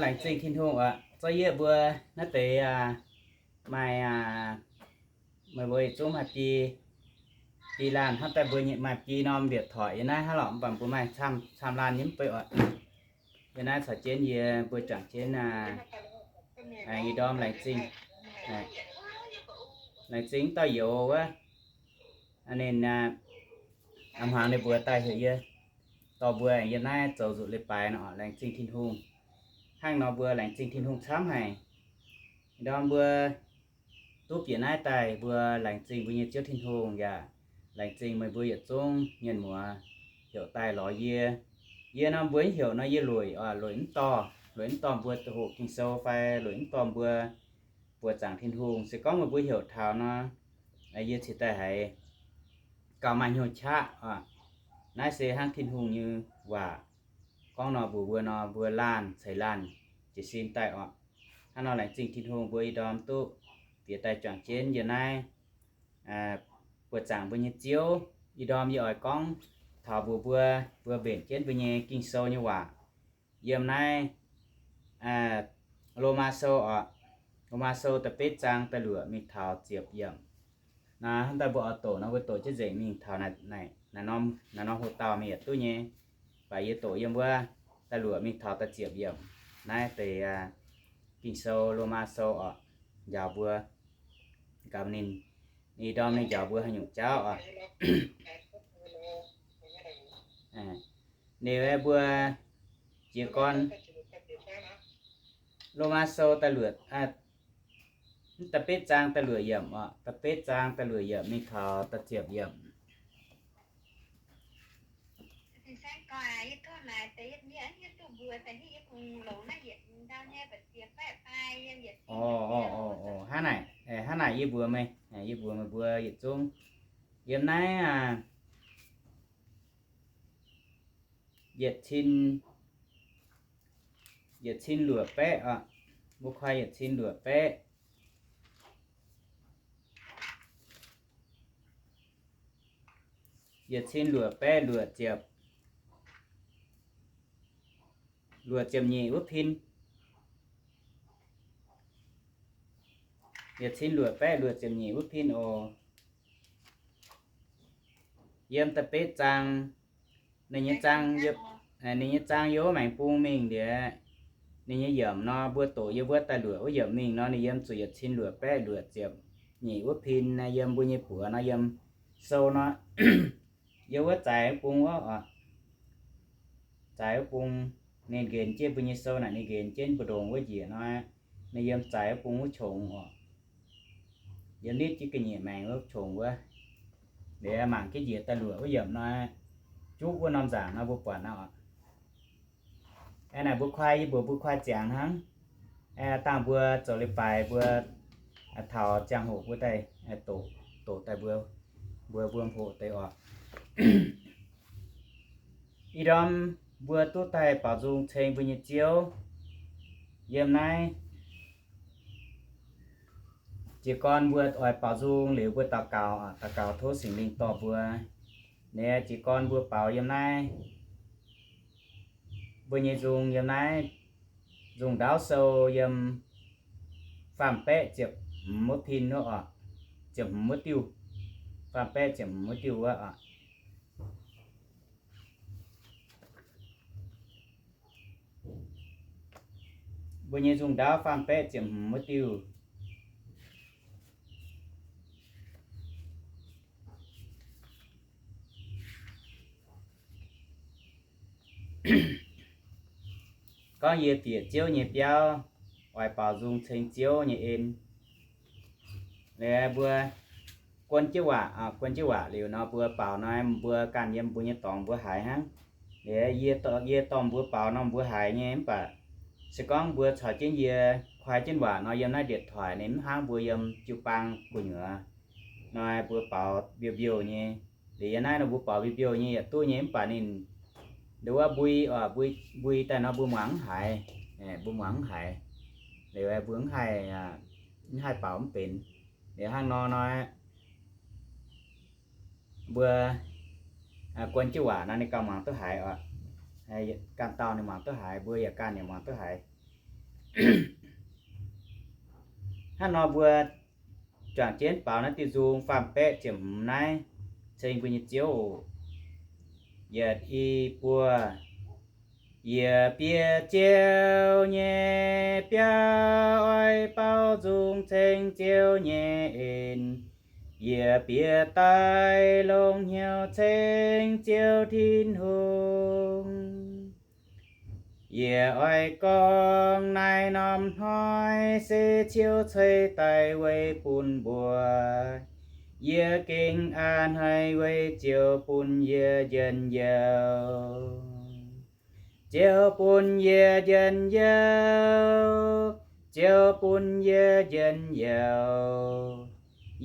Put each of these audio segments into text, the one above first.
Laengz zingh Tin-Hungh oc. Zorqv yie mbuo naaiv deix maaih, meih mbuo yietc zungv maaih biei, biei laanh hnangv daaih mbuo maaih biei norm mbietc toic yiem naaiv hnangv lorqc, mv baac mbuo maaih camv, camv laanh nyei mv bei oc. Yiem naaiv caux jienv yie mbuo juangc jienv, ih ndorm laengz zingh, laengz zingh dauh youz wuov, ninh hmuangx ninh mbuox daaih heuc yie dorh mbuo aengx yiem naaiv zoux nzuqc leiz-baaix nor, laengz zingh Tin-Hungh. Hnangv nor mbuo laengz zingh Tin-Hungh camv haic. Ndorm mbuo duqv bieqc naaiv daaih, mbuo laengz zingh mbuo nyei Ziouv Tin-Hungh yaac laengz zingh meih mbuo yietc zungv mienh muoz heuc daaih lorz yie. Yie nor mbuo mv heuc nor yie lueic oc, lueic mv dorh, lueic mv dorh mbuo hoqc Ging-Sou fai lueic mv dorh mbuo buoqc zaangc Tin-Hungh. Se gorngv meih mbuo heuc taux nor, yie cingx daaih haiz gauh maaih hnyouv qaqv oc. Naaiv se hnangv Tin-Hungh nyei waac gorngv nor mbuox mbuo nor, mbuo laanh ceix laanh jiez sin daaih oc. Hnangv nor laengz zingh Tin-Hungh mbuo ih ndorm duqv bieqc daaih juangc jienv yiem naaiv buoqc zaangc mbuo nyei Ziouv. Ih ndorm yie oix gorngv taux mbuox mbuo, mbuo mbenc jienv mbuo nyei Ging-Sou nyei waac yiem naaiv Lomaa Sou oc. Lomaa Sou da'betv zaang da'luoqc mingh taux ziepc yiemc. Naaiv hnangv daaih mbuo oix doqc nor, mbuo doqc jienv nzengc mingh taux naaiv norm hoc dauh mingh yietc duqv nyei. Baac yie doqc yiem wuov da'luoqc mingh taux da'ziepc yiemc. Naaiv deix Ging-Sou, Lomaa Sou oc, njaaux mbuo gaax ninh, ih ndorm ninh njaaux mbuo haaix nyungc jauv oc. Ninh mbuo jiez gorn Lomaa Sou da'luoqc, da'betv zaang da'luoqc yiemc oc, da'betv zaang da'luoqc yiemc mingh taux da'ziepc yiemc. Hnangv naaic, hnangv naaic yie mbuox meih, yie mbuox meih mbuo yietc zungv yiem naaiv yietc cin, yietc cin luoqc baeqv oc. Mbuo koi yietc cin luoqc baeqv, yietc cin luoqc baeqv luoqc ziepc, luoqc ziepc nyeic wuov pin. Yietc cin luoqc baeqv luoqc ziepc nyeic wuov pin oc. Yiem da'betv zaang, ninh nyei zaang, ninh nyei zaang yiem maengx bung mingh liuz, ninh nyei yiemc nor mbuo doqc yiem wuov da'luoqc wuov yiemc mingh nor, ninh yiem zuqc yietc cin luoqc baeqv luoqc ziepc nyeic wuov pin naaiv. Yiem mbuo nyei buoz nor, yiem sou nor, yiem wuov zaaix wuov bung wuov oc. Zaaix wuov bung, ninh nqenx jienv mbuo nyei sou naaic, ninh nqenx jienv mbu'ndongx wuov njiec nor, ninh yiem zaaix wuov bung wuov qongx oc. Yiem nitv jienv ga'nyiec maengx wuov qongx wuov. Liuz mangc jienv njiec da'luoqc wuov yiemc nor, juqv wuov norm nzaangc nor mbuo buatc nor oc. Aeqv, naaic mbuo kuaai, yie mbuox mbuo kuaai ziangx hnangv. Aeqv, dangh mbuo zoux leiz-baaix mbuo taux ziangh hoc mbuo daaih doqc, doqc daaih mbuo, mbuo mbuo hoqc deix oc. Ih ndorm mbuo duqv daaih baaux nzung ceng mbuo nyei Ziouv yiem naaiv. Jiez gorn mbuo oix baaux nzung liuz mbuo daux gaux, daux gaux tov Singx Lingh dorh mbuo. Naaiv jiez gorn mbuo baaux yiem naaiv, mbuo nyei nzung yiem naaiv, Nzung Ndaauv Sou yiem faam-baeqv ziepc hmz wuov pin wuov oc, ziepc hmz wuov diuh, faam-baeqv ziepc hmz wuov diuh wuov oc. Mbuo nyei Nzung Ndaauv faam-baeqv ziepc hmz wuov diuh. Gorngv yie bieqc Ziouv nyei biauv, oix baaux nzung ceng Ziouv nyei en. Liuz mbuo guon jienv waac, guon jienv waac liuz nor, mbuo baaux nor, mbuo ganh yiem mbuo nyei dorngx mbuo haiz hnangv. Liuz yie dorh mbuo baaux nor, mbuo haiz nyei. Mv baac se gorngv mbuo caux jienv yie kuaai jienv waac nor, yiem naaiv điện thoại ninh mv hnangv mbuo yiem jiu-baang gu'nyuoz nor, mbuo baaux mbiouh mbiouh nyei. Liuz yiem naaiv nor mbuo baaux mbiouh mbiouh nyei yaac duqv nyei. Mv baac ninh nduov mbui, mbui daaih nor mbuo muangx mv haiz, mbuo muangx mv haiz. Liuz mbuo mv haih, mv haih baaux mv benx. Liuz hnangv nor nor, mbuo guon jienv waac nor ninh gauh muangx duqv haiz oc. Ganh dauh ninh muangx duqv haiz, mbuo yaac ganh yaac muangx duqv haiz. Hnangv nor mbuo juangc jienv baaux naaiv diuh nzung faam-baeqv ziepc hmz naaiv ceng mbuo nyei Ziouv oc. Yietc, i, buo. Yie bieqc Ziouv nyei biauv, oix baaux nzung ceng Ziouv nyei en. Yie bieqc daaih longc hnyouv ceng Ziouv Tin-Hungh. Yie oix gorngv naaiv norm hnoi se Ziouv ceix daaih weic bun mbuo. Yie gengh a'hneiv weic Ziouv bun yie njien-youh. Ziouv bun yie njien-youh, Ziouv bun yie njien-youh.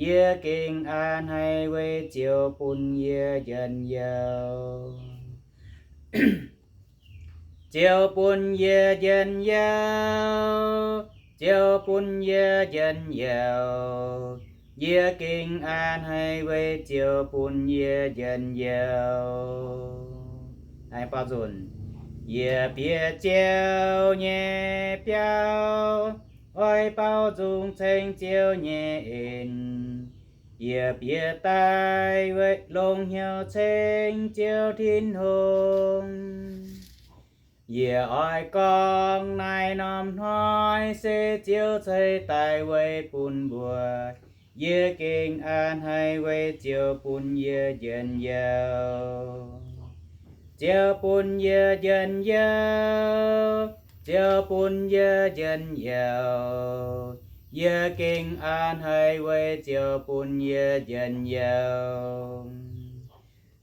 Yie gengh a'hneiv weic Ziouv bun yie njien-youh. Ziouv bun yie njien-youh, Ziouv bun yie njien-youh. Yie gengh a'hneiv weic Ziouv bun yie njien-youh. Baaux nzunc. Yie bieqc Ziouv nyei biauv, oix baaux nzung ceng Ziouv nyei en. Yie bieqc daaih longc hnyouv ceng Ziouv Tin-Hungh. Yie oix gorngv naaiv norm hnoi se Ziouv ceix daaih weic bun mbuo. Yie gengh a'hneiv weic Ziouv bun yie njien-youh. Ziouv bun yie njien-youh, Ziouv bun yie njien-youh. Yie gengh a'hneiv weic Ziouv bun yie njien-youh.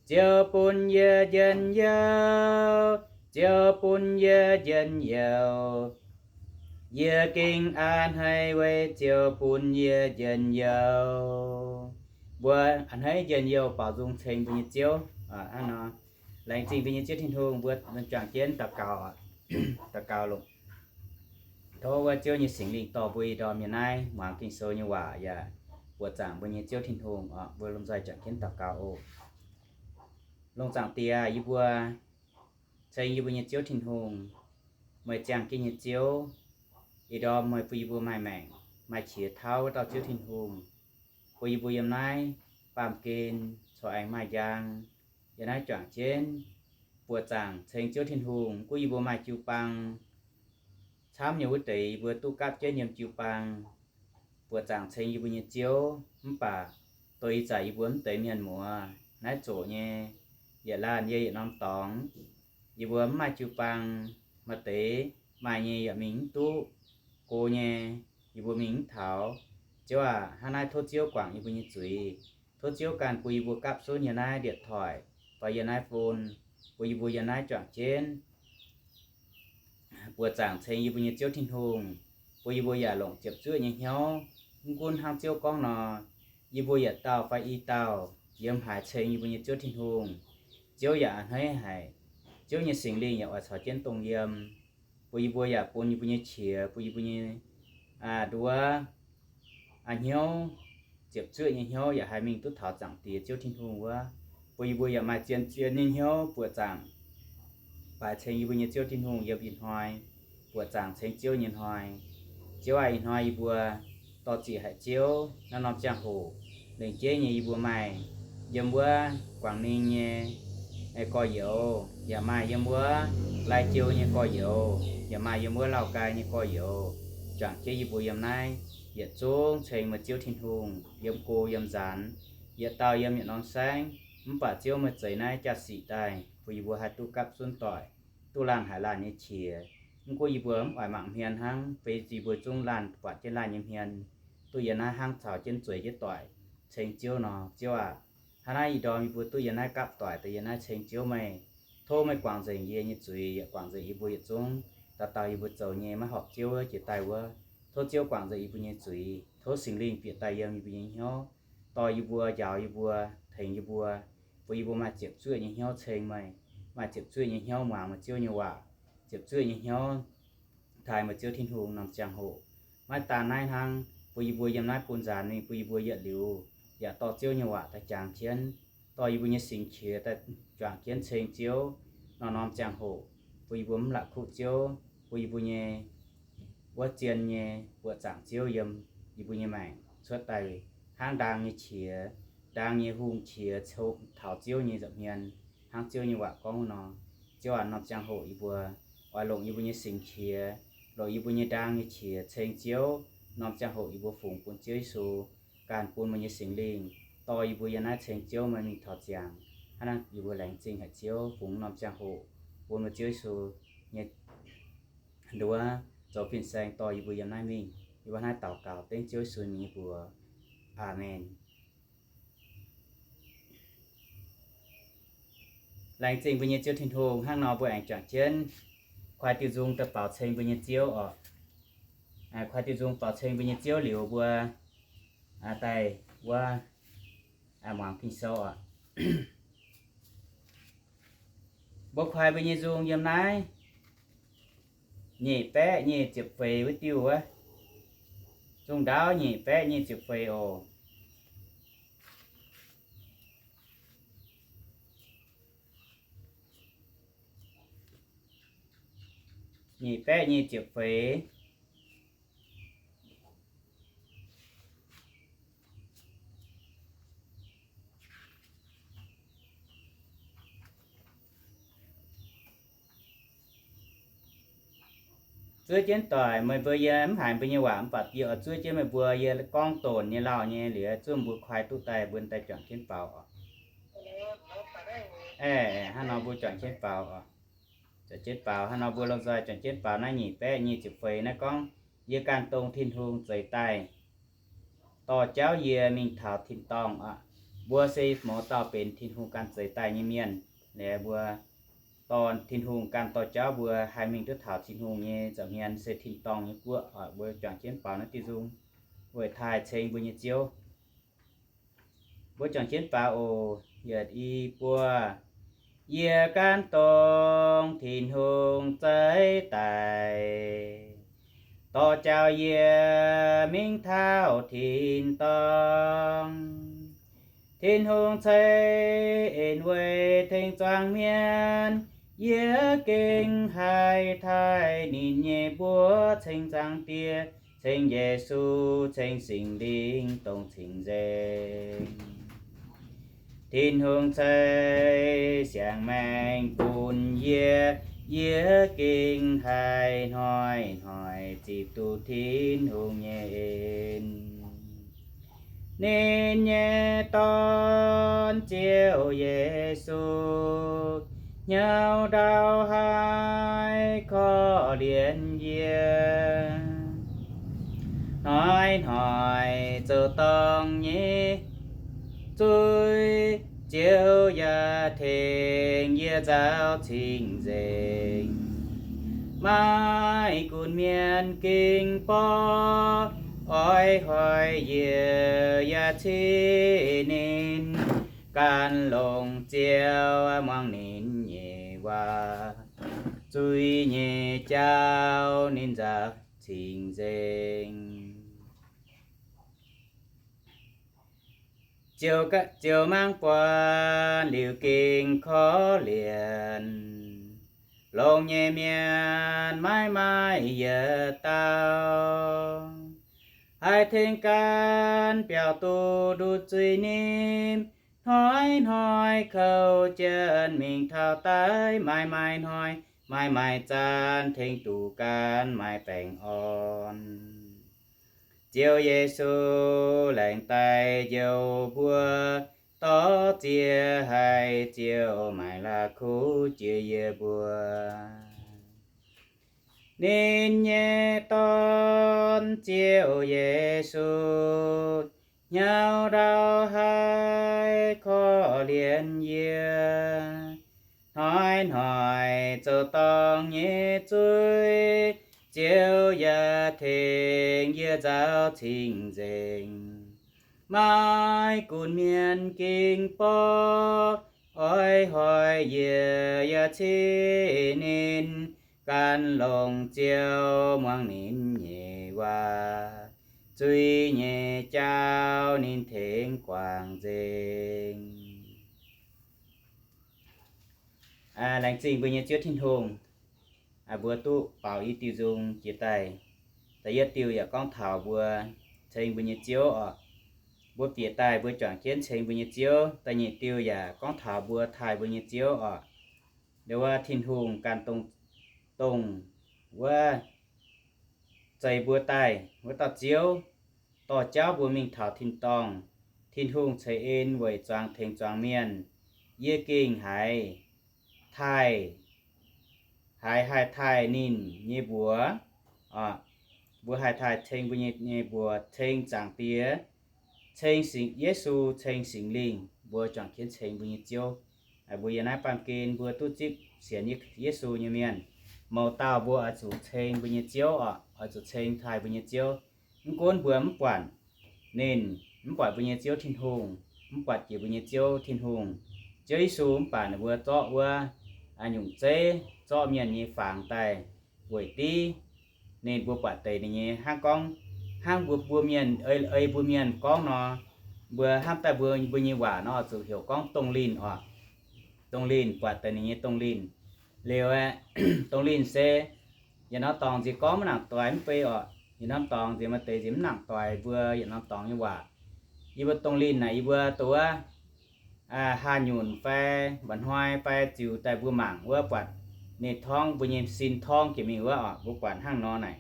Ziouv bun yie njien-youh, Ziouv bun yie njien-youh. Yie gengh a'hneiv weic Ziouv bun yie njien-youh. Mbuo a'hneiv njien-youh baaux nzung ceng mbuo nyei Ziouv. Laengz zingh mbuo nyei Ziouv Tin-Hungh, mbuo juangc jienv daux gaux, daux gaux longc. Tov wuov Ziouv nyei Singx Lingh dorh mbuo ih ndorm yiem naaiv muangx Ging-Sou nyei waac yaac buoqc zaangc mbuo nyei Ziouv Tin-Hungh oc. Mbuo lomh nzoih juangc jienv daux gaux oc. Longx zaangc Diex, yie mbuo ceng yie mbuo nyei Ziouv Tin-Hungh, meih ziangh jienv nyei Ziouv. Ih ndorm meih bun yie mbuo maaih maengc, maaih qiex tauv wuov dauh Ziouv Tin-Hungh, bun yie mbuo yiem naaiv baamh gen corc aengx maaih njang yiem naaiv juangc jienv buoqc zaangc ceng Ziouv Tin-Hungh. Gunv yie mbuo maaih jiu-baang camv nyei wuov deix, yie mbuo duqv gapv jienv yiem jiu-baang buoqc zaangc ceng yie mbuo nyei Ziouv. Mv baac doix ih zanc yie mbuo mv deix mienh muoz naaiv zoqc nyei, yietc laanh yie yietc norm dorngx, yie mbuo mv maaih jiu-baang. Maaih deix maaih nyei yaac mingh mv duqv, go nyei yie mbuo mingh mv taux. Ziouv aac, hnangv naaiv tov Ziouv guangc yie mbuo nyei zuiz. Tov Ziouv ganh bun yie mbuo gapv sunv yiem naaiv điện thoại fai yiem naaiv phone, bun yie mbuo yiem naaiv juangc jienv buoqc zaangc ceng yie mbuo nyei Ziouv Tin-Hungh, bun yie mbuo yaac longc ziepc zuoqv nyei hnyouv. Mv gunv hnangv Ziouv gorngv nor, yie mbuo yietc dauh fai i dauh yiem haaix ceng yie mbuo nyei Ziouv Tin-Hungh, Ziouv yaac a'hneiv haic. Ziouv nyei Singx Lingh yaac oix caux jienv dongh yiem, bun yie mbuo yaac bun yie mbuo nyei qiex, bun yie mbuo nyei nduov, a'hnyouv, ziepc zuoqv nyei hnyouv yaac haih mingh duqv taux Zaangc Diex Ziouv Tin-Hungh wuov, bun yie mbuo yaac maaih zien-zien nyei hnyouv buoqc zaangc baaix ceng yie mbuo nyei Ziouv Tin-Hungh yiem ih hnoi buoqc zaangc ceng Ziouv nyei hnoi. Ziouv aac, ih hnoi yie mbuo dorh ziqc haic Ziouv naaiv norm ziangh hoc, lengc jeiv nyei yie mbuo maaih yiem wuov Quảng Ninh nyei gorx-youz, yaac maaih yiem wuov Lai Châu nyei gorx-youz, yaac maaih yiem wuov Lào Cai nyei gorx-youz, juangc jienv yie mbuo yiem naaiv yietc zungv ceng meih Ziouv Tin-Hungh, yiem go yiem nzaanx, yietc dauh yiem yietc norm saengv. Mv baac Ziouv, meih zeix naaiv jaa-sic daaih bun yie mbuo haih duqv gapv zunv doic, duqv laanh haic laanh nyei qiex. Mv gunv yie mbuo mv oix mangc hmien hnangv, beiv yie mbuo zungv laanh buatc jienv laanh nyei hmien, duqv yiem naaiv hnangv caux jienv zueiz jienv doic ceng Ziouv nor. Ziouv aac, hnangv naaiv ih ndorm yie mbuo duqv yiem naaiv gapv doic daaih yiem naaiv ceng Ziouv meih, tov meih guangc nzengc yie nyei zuiz, yaac guangc nzengc yie mbuo yietc zungv dauh dauh yie mbuo zoux nyei maiv horpc Ziouv jiex daaih wuov. Tov Ziouv guangc nzengc yie mbuo nyei zuiz. Tov Singx Lingh bieqc daaih yiem yie mbuo nyei hnyouv, dorh yie mbuo, njaaux yie mbuo, tengx yie mbuo, bun yie mbuo maaih ziepc zuoqv nyei hnyouv ceng meih, maaih ziepc zuoqv nyei hnyouv muangx meih Ziouv nyei waac, ziepc zuoqv nyei hnyouv taaih meih Ziouv Tin-Hungh norm ziangh hoc. Maiv daan naaiv hnangv, bun yie mbuo yiem naaiv bun nzaanx mingh bun yie mbuo yietc liuz yaac dorh Ziouv nyei waac daaih jangx jienv, dorh yie mbuo nyei singx qiex daaih juangc jienv ceng Ziouv norm-norm ziangh hoc, bun yie mbuo mv la'kuqv Ziouv, bun yie mbuo nyei wuov zien nyei buoqc zaangc Ziouv yiem yie mbuo nyei maengc cuotv daaih hnangv ndaang nyei qiex, ndaang nyei hungh qiex taux Ziouv nyei nza'hmien, hnangv Ziouv nyei waac gorngv wuov nor. Ziouv aac, norm ziangh hoc yie mbuo oix longc yie mbuo nyei singx qiex, longc yie mbuo nyei ndaang nyei qiex ceng Ziouv. Norm ziangh hoc yie mbuo fungx bun Ziouv Yesu ganh bun meih nyei Singx Lingh dorh yie mbuo yiem naaiv ceng Ziouv meih mingh taux ziangx. Hnangv naaiv yie mbuo laengz zingh haic Ziouv, fungx norm ziangh hoc bun meih Ziouv Yesu nyei nduov zoux fin-saeng dorh yie mbuo yiem naaiv mingh. Yie mbuo hnangv naaiv daux gaux dengv Ziouv Yesu nyei mbuox. Aamen. Laengz zingh mbuo nyei Ziouv Tin-Hungh, hnangv nor mbuo aengx juangc jienv kuaai diuh nzung daaih baaux ceng mbuo nyei Ziouv oc. Kuaai diuh nzung baaux ceng mbuo nyei Ziouv liuz, mbuo daaih wuov muangx Ging-Sou oc. Mbuo kuaai mbuo nyei nzung yiem naaiv nyic baeqv nyic ziepc feix wuov diuh wuov. Zungh ndaauv nyic baeqv nyic ziepc feix oc. Nyic baeqv nyic ziepc feix. Zuov jienv doic, meih mbuo yie mv haiz mbuo nyei waac mv baac yie oix zuov jienv meih mbuo, yie gorngv donc nyei lauh nyei liuz zuov mbuo kuaai duqv daaih mbuo daaih juangc jienv baaux oc. Hnangv nor mbuo juangc jienv baaux oc. Juangc jienv baaux, hnangv nor mbuo lomh nzoih juangc jienv baaux naaiv nyic baeqv nyic ziepc feix naaiv gorngv, yie ganh dongh Tin-Hungh zeix daaih dorh jauv yie mingh taux tin-dorngh oc. Mbuo se mouz dauh benx Tin-Hungh ganh zeix daaih nyei mienh. Liuz mbuo dorh Tin-Hungh ganh dorh jauv mbuo haih mingh duqv taux Tin-Hungh nyei nza'hmien se tin-dorngh nyei guoqv oc. Mbuo juangc jienv baaux naaiv diuh nzung weic taaih ceng mbuo nyei Ziouv. Mbuo juangc jienv baaux oc. Yietc, i, buo. Yie ganh dongh Tin-Hungh zeix daaih dorh jauv yie mingh taux tin-dorngh. Tin-Hungh ceix en weic tengx zuangx mienh, yie gengh haih taaih ninh nyei mbuox ceng Zaangc Diex, ceng Yesu, ceng Singx Lingh dongh cing-nzengc. Tin-Hungh ceix siang maengc bun yie, yie gengh haih hnoi-hnoi zipc duqv Tin-Hungh nyei en. Ninh nyei Dorn, Ziouv Yesu, hnyouv ndau haaix korv-lienh yie, hnoi-hnoi zoux dorngh nyei zuiz, Ziouv yaac tengx yie nzaaux cing-nzengc. Maaih gunv mienh ging borqv, oix hoic yie yaac ciqv ninh, gan longc Ziouv muangx ninh nyei waac, zuiz nyei jauv ninh nzaaux cing-nzengc. Ziouv mangv buatc liuz gengh korv-lienh, longx nyei mienh maiv maaih yietc dauh haih tengx ganh biaux duqv nduqc zuiz-nimc. Hnoi-hnoi kouv jienv mingh taux daic, maaih maaih hnoi, maaih maaih zanc tengx duqv ganh maaih baengh orn. Ziouv Yesu laengz daaih njoux mbuo, dorh ziex haiz Ziouv maaiz la'kuqv jiex yie mbuo. Ninh nyei Dorn, Ziouv Yesu, hnyouv ndau haaix korv-lienh yie, hnoi-hnoi zoux dorngh nyei zuiz, Ziouv yaac tengx yie nzaaux cing-nzengc. Maaih gunv mienh ging borqv, oix hoic yie yaac ciqv ninh, gan longc Ziouv muangx ninh nyei waac, zuiz nyei jauv ninh tengx guangc nzengc. Laengz zingh mbuo nyei Ziouv Tin-Hungh, mbuo duqv baaux i diuh nzung jiex daaih. Da'yietv diuh yaac gorngv taux mbuo ceng mbuo nyei Ziouv oc. Mbuo bieqc daaih mbuo juangc jienv ceng mbuo nyei Ziouv. Da'nyeic diuh yaac gorngv taux mbuo taaih mbuo nyei Ziouv oc. Nduov wuov Tin-Hungh ganh dongh, dongh wuov zeix mbuo daaih wuov dauh Ziouv, dorh jauv mbuo mingh taux tin-dorngh. Tin-Hungh ceix en weic zuangx tengx zuangx mienh. Yie gengh haiz taaih, haiz haih taaih ninh nyei mbuox. Mbuo haih taaih ceng mbuo nyei, nyei mbuox, ceng Zaangc Diex, ceng Singx, Yesu, ceng Singx Lingh, mbuo juangc jienv ceng mbuo nyei Ziouv. Mbuo yiem naaiv baamh gen mbuo duqv zipv sienx Yesu nyei mienh, mouz dauh mbuo oix zuqc ceng mbuo nyei Ziouv oc, oix zuqc ceng taaih mbuo nyei Ziouv. Mv gunv mbuo mv buatc ninh, mv buatc mbuo nyei Ziouv Tin-Hungh, mv buatc jiex mbuo nyei Ziouv Tin-Hungh, Ziouv Yesu, mv baac ninh mbuo zorqv wuov nyungc zeiv, zorqv mienh nyei fangx daaih weic div ninh mbuo buatc deix ninh nyei, hnangv gorngv, hnangv mbuo, mbuo mienh, ei, ei mbuo mienh gorngv nor, mbuo hnamv daaih mbuo, mbuo nyei waac nor zuqc heuc gorngv dongh linh oc. Dongh linh, buatc deix ninh nyei dongh linh. Liuz aeqv, dongh linh se yietc norm dorngx nziex gorngv mv nangc doix mv bei oc. Yietc norm dorngx nziex maaih deix nziex mv nangc doix mbuo yietc norm dorngx nyei waac. Yie mbuo dongh linh naaic yie mbuo duqv wuov haah nyunc fai mba'hnoi fai ziux daaih mbuo mangc wuov buatc ninh torngv mbuo nyei sin torngv jiex mingh wuov oc, mbuo buatc hnangv nor naaic.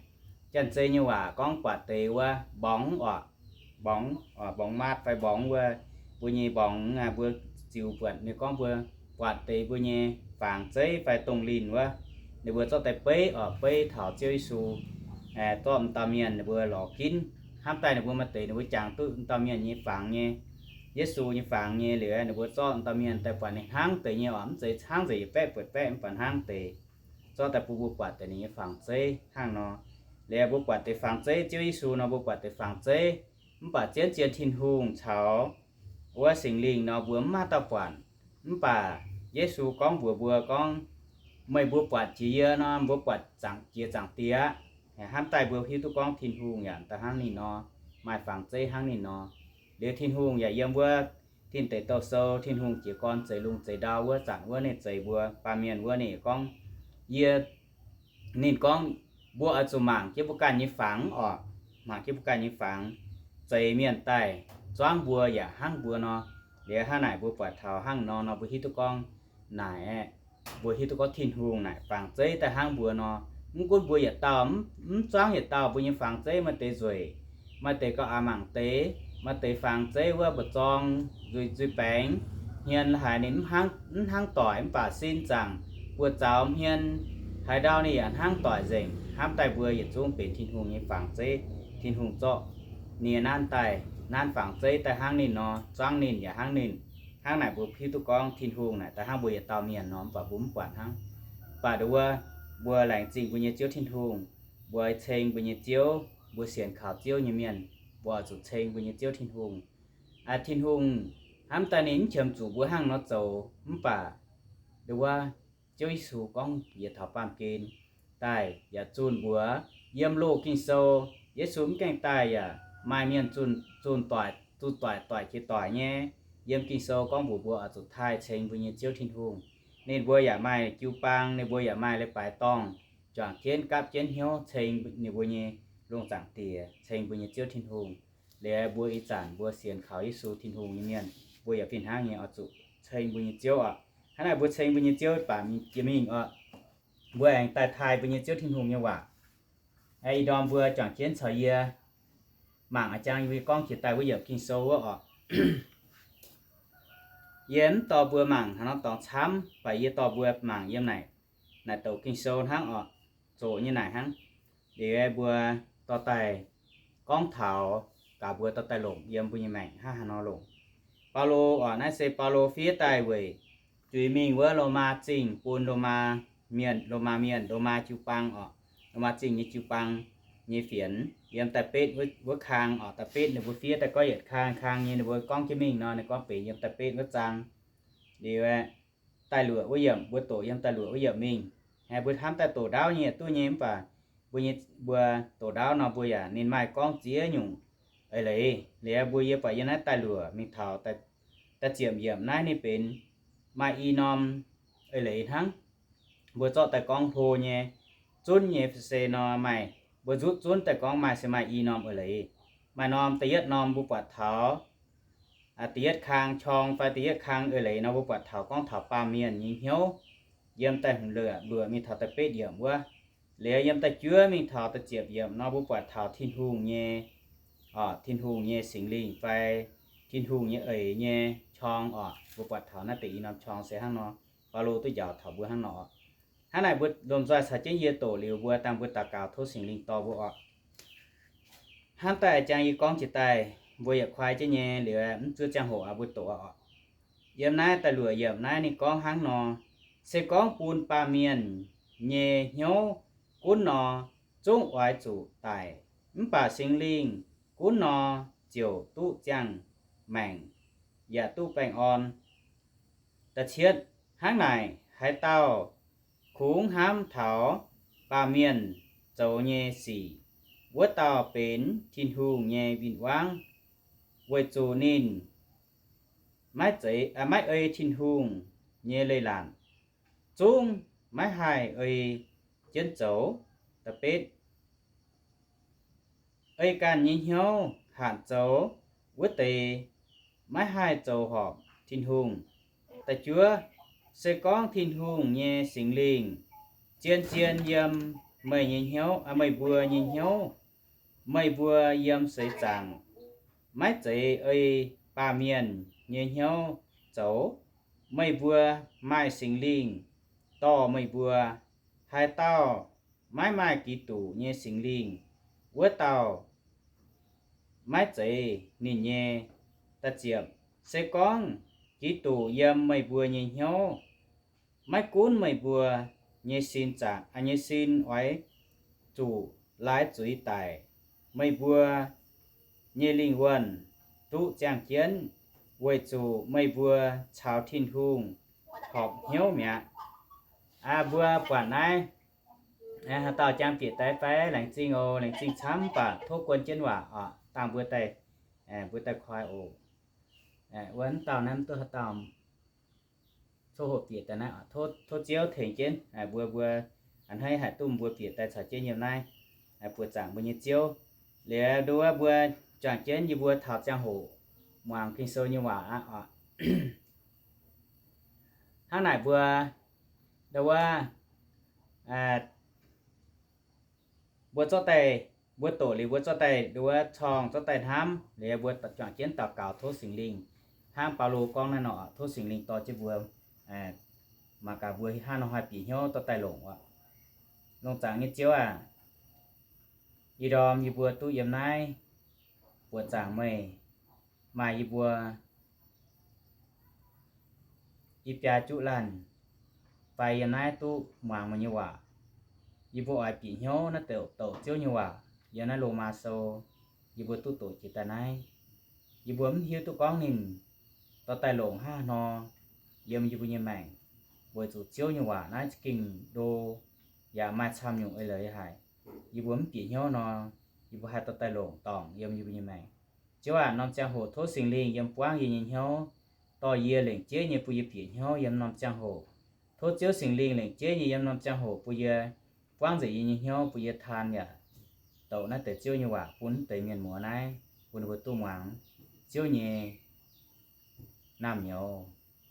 Janx-Zei nyei waac gorngv buatc deix wuov mborngz oc, mborngz, mborngz maatv fai mborngz wuov, mbuo nyei mborngz, mbuo ziux buatc ninh gorngv mbuo buatc deix mbuo nyei fangx zeiv fai dongh linh wuov, ninh mbuo zorqv daaih beiv oc, beiv taux Ziouv Yesu, zorqv m'dauh mienh ninh mbuo lorz ginv. Hnamv daaih ninh mbuo maaih deix ninh mbuo jangx duqv m'dauh mienh nyei fangx nyei. Yesu nyei fangx nyei liuz, ninh mbuo zorqv m'dauh mienh daaih buatc ninh hnangv deix nyei oc, mv zeiz hnangv nzengc yietc baeqv buatc baeqv, mv baac hnangv deix, zorqv daaih bun mbuo buatc deix ninh nyei fangx zeiv hnangv nor. Liuz mbuo buatc deix fangx zeiv, Ziouv Yesu nor mbuo buatc deix fangx zeiv, mv baac zien-zien Tin-Hungh caux wuov Singx Lingh nor mbuo mv maaih dauh buatc. Mv baac Yesu gorngv mbuox mbuo gorngv, meih mbuo buatc jiex yie nor, mbuo buatc zaangc, jiex Zaangc Diex aqv. Hnamv daaih mbuo hiuv duqv gorngv Tin-Hungh yaac da'hnangv ninh nor, maaih fangx zeiv hnangv ninh nor. Liuz Tin-Hungh yaac yiem wuov Tin Deic Douh Sou, Tin-Hungh jiez gorn zeix lungh zeix ndau wuov zanc wuov ninh zeix mbuo baamh mienh wuov ninh gorngv, yie, ninh gorngv, mbuo oix zuqc mangc jienv mbuo ganh nyei fangx oc, mangc jienv mbuo ganh nyei fangx, zeix mienh daaih zuangv mbuo yaac hnangv mbuo nor. Liuz hnangv naaic mbuo buatc taux hnangv nor nor mbuo hiuv duqv gorngv naaic, mbuo hiuv duqv gorngv Tin-Hungh naaic fangx zeiv daaih hnangv mbuo nor. Mv gunv mbuo yietc dauh mv zuangv yietc dauh, mbuo nyei fangx zeiv maaih deix nzueic, maaih deix gauh aqc mangc deix, maaih deix fangx zeiv wuov mbu'zorng, nzuih, nzuih baengx, hmien haiz ninh mv hnangv doic mv baac sin zaangc buoz-zaux hmien, haaix ndau ninh yaac hnangv doic nzengc. Hnamv daaih mbuo yietc zungv benx Tin-Hungh nyei fangx zeiv. Tin-Hungh zorqv ninh nyei nanv daaih, nanv fangx zeiv daaih hnangv ninh nor, zuangv ninh yaac hnangv ninh. Hnangv naaic mbuo hiuv duqv gorngv Tin-Hungh naaic daaih hnangv mbuo yietc dauh mienh nor, mv baac mbuo mv buatc hnangv. Mv baac nduov wuov, mbuo laengz zingh mbuo nyei Ziouv Tin-Hungh, mbuo ceng mbuo nyei Ziouv, mbuo sienx kaux Ziouv nyei mienh, mbuo oix zuqc ceng mbuo nyei Ziouv Tin-Hungh. Tin-Hungh hnamv daaih ninh mv qiemx zuqc mbuo hnangv nor zoux, mv baac nduov wuov, Ziouv Yesu gorngv yietc taux baamh gen daaih yaac zunh mbuox yiem loz Ging-Sou, Yesu mv gaengh daaih yaac maaih mienh zunh, zunh doic, zunh doic, doic jiex doic nyei. Yiem Ging-Sou gorngv mbuox mbuo oix zuqc taaih ceng mbuo nyei Ziouv Tin-Hungh. Ninh mbuo yaac maaih jiu-baang, ninh mbuo yaac maaih leiz-baaix dorngh, juangc jienv gapv jienv hnyouv ceng ninh mbuo nyei lungh zaangc Diex, ceng mbuo nyei Ziouv Tin-Hungh. Liuz mbuo ih zanc mbuo sienx kaux Yesu Tin-Hungh nyei mienh, mbuo yaac fih hnangv nyei oix zuqc ceng mbuo nyei Ziouv oc. Hnangv naaic mbuo ceng mbuo nyei Ziouv baac jiex mingh oc, mbuo aengx daaih taaih mbuo nyei Ziouv Tin-Hungh nyei waac. Ih ndorm mbuo juangc jienv caux yie mangc a'jang yie gorngv jiex daaih wuov yiemc Ging-Sou wuov oc. Yie mv dorh mbuo mangc haaix norm dorngx camv, baac yie dorh mbuo mangc yiem naaic, naaic douc Ging-Sou hnangv oc, zoqc nyei naaic hnangv. Liuz mbuo dorh daaih gorngv taux gaax mbuo dorh daaih longc yiem mbuo nyei maengc hnangv haaix nor longc. Baulo oc, naaiv se Baulo fiev daaih weic zuiz mingh wuov Lomaa Zingh bun Lomaa mienh, Lomaa mienh, Lomaa jiu-baang oc, Lomaa Zingh nyei jiu-baang nyei fienx. Yiem da'betv wuov kang oc, da'betv ninh mbuo fiev daaih gorngv yietc kang kang nyei ninh mbuo gorngv jienv mingh nor, ninh gorngv benx yiem da'betv wuov zaang. Liuz da'luoqc wuov yiemc, mbuo doqc yiem da'luoqc wuov yiemc mingh. Mbuo hnamv daaih doqc ndaauv nyei yaac duqv nyei, mv baac mbuo nyei, mbuo doqc ndaauv nor mbuo yaac ninh maaih gorngv ziex nyungc eix leiz. Liuz mbuo yie buatc yiem naaiv da'luoqc mingh taux da'ziepc yiemc naaiv ninh benx maaih i norm eix leiz hnangv. Mbuo zorqv daaih gorngv hlo nyei, zunv nyei se nor maaih mbuo nzuqc zunv daaih gorngv maaih se maaih i norm eix leiz. Maaih norm da'yietv norm mbuo buatc taux da'yietv kang qorng fai da'yietv kang eix leiz nor, mbuo buatc taux gorngv taux baamh mienh nyei hnyouv. Yiem da'hmz luoqc mingh taux da'betv yiemc wuov, liuz yiem da'juov mingh taux da'ziepc yiemc nor, mbuo buatc taux Tin-Hungh nyei, Tin-Hungh nyei Singx Lingh fai Tin-Hungh nyei eix nyei qorng oc. Mbuo buatc taux naaiv deix i norm qorng se hnangv nor, Baulo duqv njaaux taux mbuo hnangv nor oc. Hnangv naaic mbuo lomh nzoih caux jienv yie doqc liuz, mbuo dangh mbuo daux gaux tov Singx Lingh dorh mbuo oc. Hnangv daaih jangx yie gorngv jiex daaih, mbuo yietc kuaaiv jienv nyei liuz, mv zuov ziangh hoc aqv, mbuo doqc oc. Yiem naaiv da'luoqc yiemc naaiv ninh gorngv hnangv nor, se gorngv bun baamh mienh nyei hnyouv gunv nor, zungv oix zuqc daic, mv baac Singx Lingh gunv nor, ziouc duqv ziangh maengc, yaac duqv baengh orn. Da'cietv, hnangv naaic, haaix dauh kungx hnamv taux baamh mienh zoux nyei sic, wuov dauh benx Tin-Hungh nyei win-wangv, weic zuqc ninh maiv ei Tin-Hungh nyei leiz-latc, zungv maiv haih ei jienv zoux. Da'betv, ei ganh nyei hnyouv hanc zoux wuov deix maiv haih zoux horpc Tin-Hungh. Da'juov, se gorngv Tin-Hungh nyei Singx Lingh zien-zien yiem meih nyei hnyouv, meih mbuo nyei hnyouv, meih mbuo yiem seix zaangc maiv zeiz ei baamh mienh nyei hnyouv zoux, meih mbuo maaih Singx Lingh dorh meih mbuo. Haaix dauh maiv maaih Giduc nyei Singx Lingh, wuov dauh maiv zeiz ninh nyei. Da'ziepc, se gorngv Giduc yiem meih mbuo nyei hnyouv, maiv gunv meih mbuo nyei sin zaangc, nyei sin oix zuqc laaix zuiz daic, meih mbuo nyei lingh wuonh duqv ziangh jienv, weic zuqc meih mbuo caux Tin-Hungh horpc hnyouv mi'aqv. Aa, mbuo buatc naaiv, haaix dauh jangx bieqc daaih fai? Laengz zingh oc, laengz zingh camv, mv baac tov guon jienv waac oc, dangh mbuo daaih, mbuo daaih koi oc. Wuov dauh naaiv mv duqv haaix dauh coqv hoqc bieqc daaih naaiv, tov Ziouv tengx jienv mbuo, mbuo a'hneiv haih duqv mbuo bieqc daaih caux jienv yiem naaiv buoqc zaangc mbuo nyei Ziouv. Liuz nduov mbuo juangc jienv yie mbuo taux ziangh hoc muangx Ging-Sou nyei waac aqv oc. Hnangv naaic mbuo, nduov, mbuo zorqv daaih, mbuo doqc liuz mbuo zorqv daaih nduov corng, zorqv daaih hnamv liuz mbuo juangc jienv daux gaux tov Singx Lingh hnangv Baulo gorngv naaiv nor, tov Singx Lingh dorh jienv mbuo, mangc gaax mbuo hnangv nor haih bieqc hnyouv dorh daaih longc oc. Longc zaangc nyei Ziouv aac, ih ndorm yie mbuo duqv yiem naaiv buoqc zaangc meih maaih yie mbuo i biaa juqv laanh fai yiem naaiv duqv muangx meih nyei waac. Yie mbuo oix bieqc hnyouv naaiv douc Ziouv nyei waac yiem naaiv Lomaa Sou, yie mbuo duqv doqc jiex daaih naaiv. Yie mbuo mv hiuv duqv gorngv ninh dorh daaih longc hnangv haaix nor yiem yie mbuo nyei maengc, weic zuqc Ziouv nyei waac naaiv za'gengh ndo yaac maaih camv nyungc eix leiz haic. Yie mbuo mv bieqc hnyouv nor, yie mbuo haih dorh daaih longc dorngc yiem yie mbuo nyei maengc. Ziouv aac, norm ziangh hoc tov Singx Lingh yiem buangv yie nyei hnyouv, dorh yie lengc jeiv nyei bun yie bieqc hnyouv yiem norm ziangh hoc. Tov Ziouv Singx Lingh lengc jeiv nyei yiem norm ziangh hoc bun yie buangv nzengc yie nyei hnyouv, bun yie taan yaac douc naaiv deix Ziouv nyei waac bun deix mienh muoz naaiv, bun ninh mbuo duqv muangx Ziouv nyei naamh nyouz,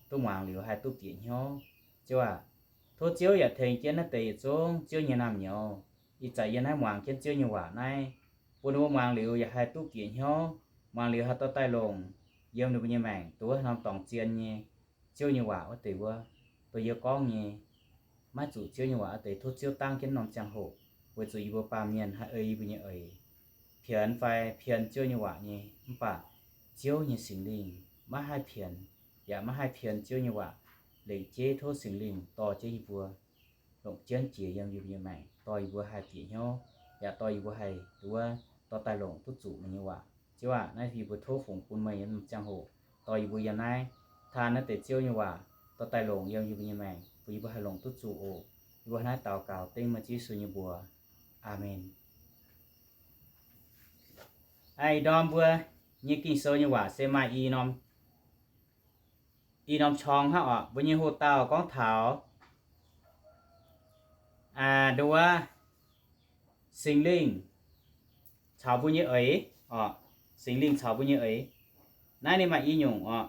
duqv muangx liuz haih duqv bieqc hnyouv. Ziouv aac, tov Ziouv yaac tengx jienv naaiv deix yietc zungv Ziouv nyei naamh nyouz, ih zanc yie naaiv muangx jienv Ziouv nyei waac naaiv, bun ninh mbuo muangx liuz yaac haih duqv bieqc hnyouv, muangx liuz haih dorh daaih longc yiem ninh mbuo nyei maengc, duqv wuov norm dorngx zien nyei Ziouv nyei waac wuov deix wuov, dongh yie gorngv nyei. Maiv zuqc Ziouv nyei waac wuov deix tov Ziouv dangv jienv norm ziangh hoc, weic zuqc yie mbuo baamh mienh haih ei yie mbuo nyei eix, pienx fai pien Ziouv nyei waac nyei. Mv baac Ziouv nyei Singx Lingh maiv haih pienx, yaac maiv haih pien Ziouv nyei waac. Lengc jeiv tov Singx Lingh dorh jienv yie mbuo longc jienv jiex yiem yie mbuo nyei maengc, dorh yie mbuo haih bieqc hnyouv, yaac dorh yie mbuo haih nduov dorh daaih longc duqv zuqc meih nyei waac. Ziouv aac, naaiv yie mbuo tov fungx bun meih yiem norm ziangh hoc dorh yie mbuo yiem naaiv taan naaiv deix Ziouv nyei waac dorh daaih longc yiem yie mbuo nyei maengc, bun yie mbuo haih longc duqv zuqc oc. Yie mbuo naaiv daux gaux dengv meih Ziouv Yesu nyei mbuox. Aamen. Ih ndorm mbuo nyei Ging-Sou nyei waac se maaih i norm, i norm qorng hnangv oc. Mbuo nyei hoc-dauh gorngv taux nduov Singx Lingh caux mbuo nyei eix oc. Singx Lingh caux mbuo nyei eix. Naaiv ninh maaih i nyungc oc.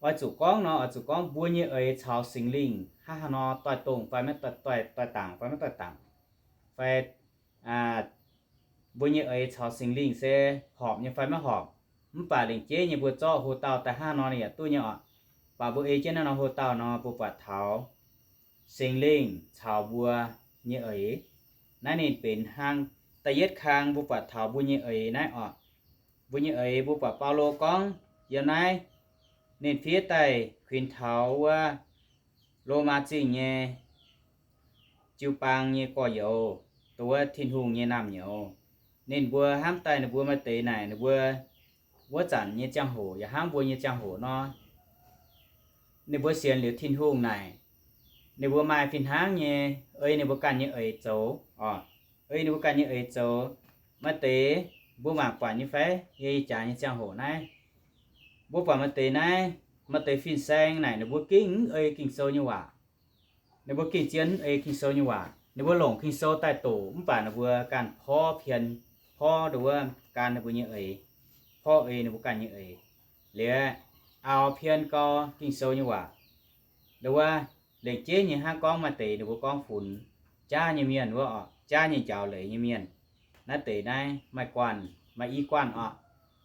Oix zuqc gorngv nor, oix zuqc gorngv mbuo nyei eix caux Singx Lingh hnangv haaix nor, doix-dongh fai maiv doix, doix-dangc fai maiv doix-dangc, fai mbuo nyei eix caux Singx Lingh se horpc nyei fai maiv horpc. Mv baac lengc jeiv nyei mbuo zorqv hlo dauh daaih hnangv nor ninh yaac duqv nyei oc. Mv baac mbuo ei jienv naaiv nor hlo dauh nor, mbuo buatc taux Singx Lingh caux mbuo nyei eix. Naaiv ninh benx hnangv da'yietv kang mbuo buatc taux mbuo nyei eix naaiv oc. Mbuo nyei eix mbuo buatc Baulo gorngv yiem naaiv ninh fiev daaih kuinx taux wuov Lomaa Zingh nyei jiu-baang nyei gorx-youz, dongh wuov Tin-Hungh nyei naamh nyouz. Ninh mbuo hnamv daaih ninh mbuo maaih deix naaic ninh mbuo wuov zanc nyei ziangh hoc yaac hnangv mbuo nyei ziangh hoc nor, ninh mbuo sienx liuz Tin-Hungh naaic, ninh mbuo maaih fih hnangv nyei ei ninh mbuo ganh nyei eix zoux oc. Ei ninh mbuo ganh nyei eix zoux. Maaih deix mbuo mangc buatc nyei fai, yie jaax nyei ziangh hoc naaiv, mbuo buatc maaih deix naaiv, maaih deix fin-saeng naaic ninh mbuo gengh mv ei Ging-Sou nyei waac. Ninh mbuo gengh zien mv ei Ging-Sou nyei waac. Ninh mbuo longc Ging-Sou daaih doqc mv baac ninh mbuo ganh porv pien, porv dongh wuov gan ninh mbuo nyei eix, porv ei ninh mbuo ganh nyei eix, liuz aaux pien gau Ging-Sou nyei waac. Dongh wuov lengc jeiv nyei hnangv gorngv maaih deix ninh mbuo gorngv funx jaav nyei mienh wuov oc, jaav nyei njaaux leiz nyei mienh. Naaiv deix naaiv maaih guanh, maaih i guanh oc.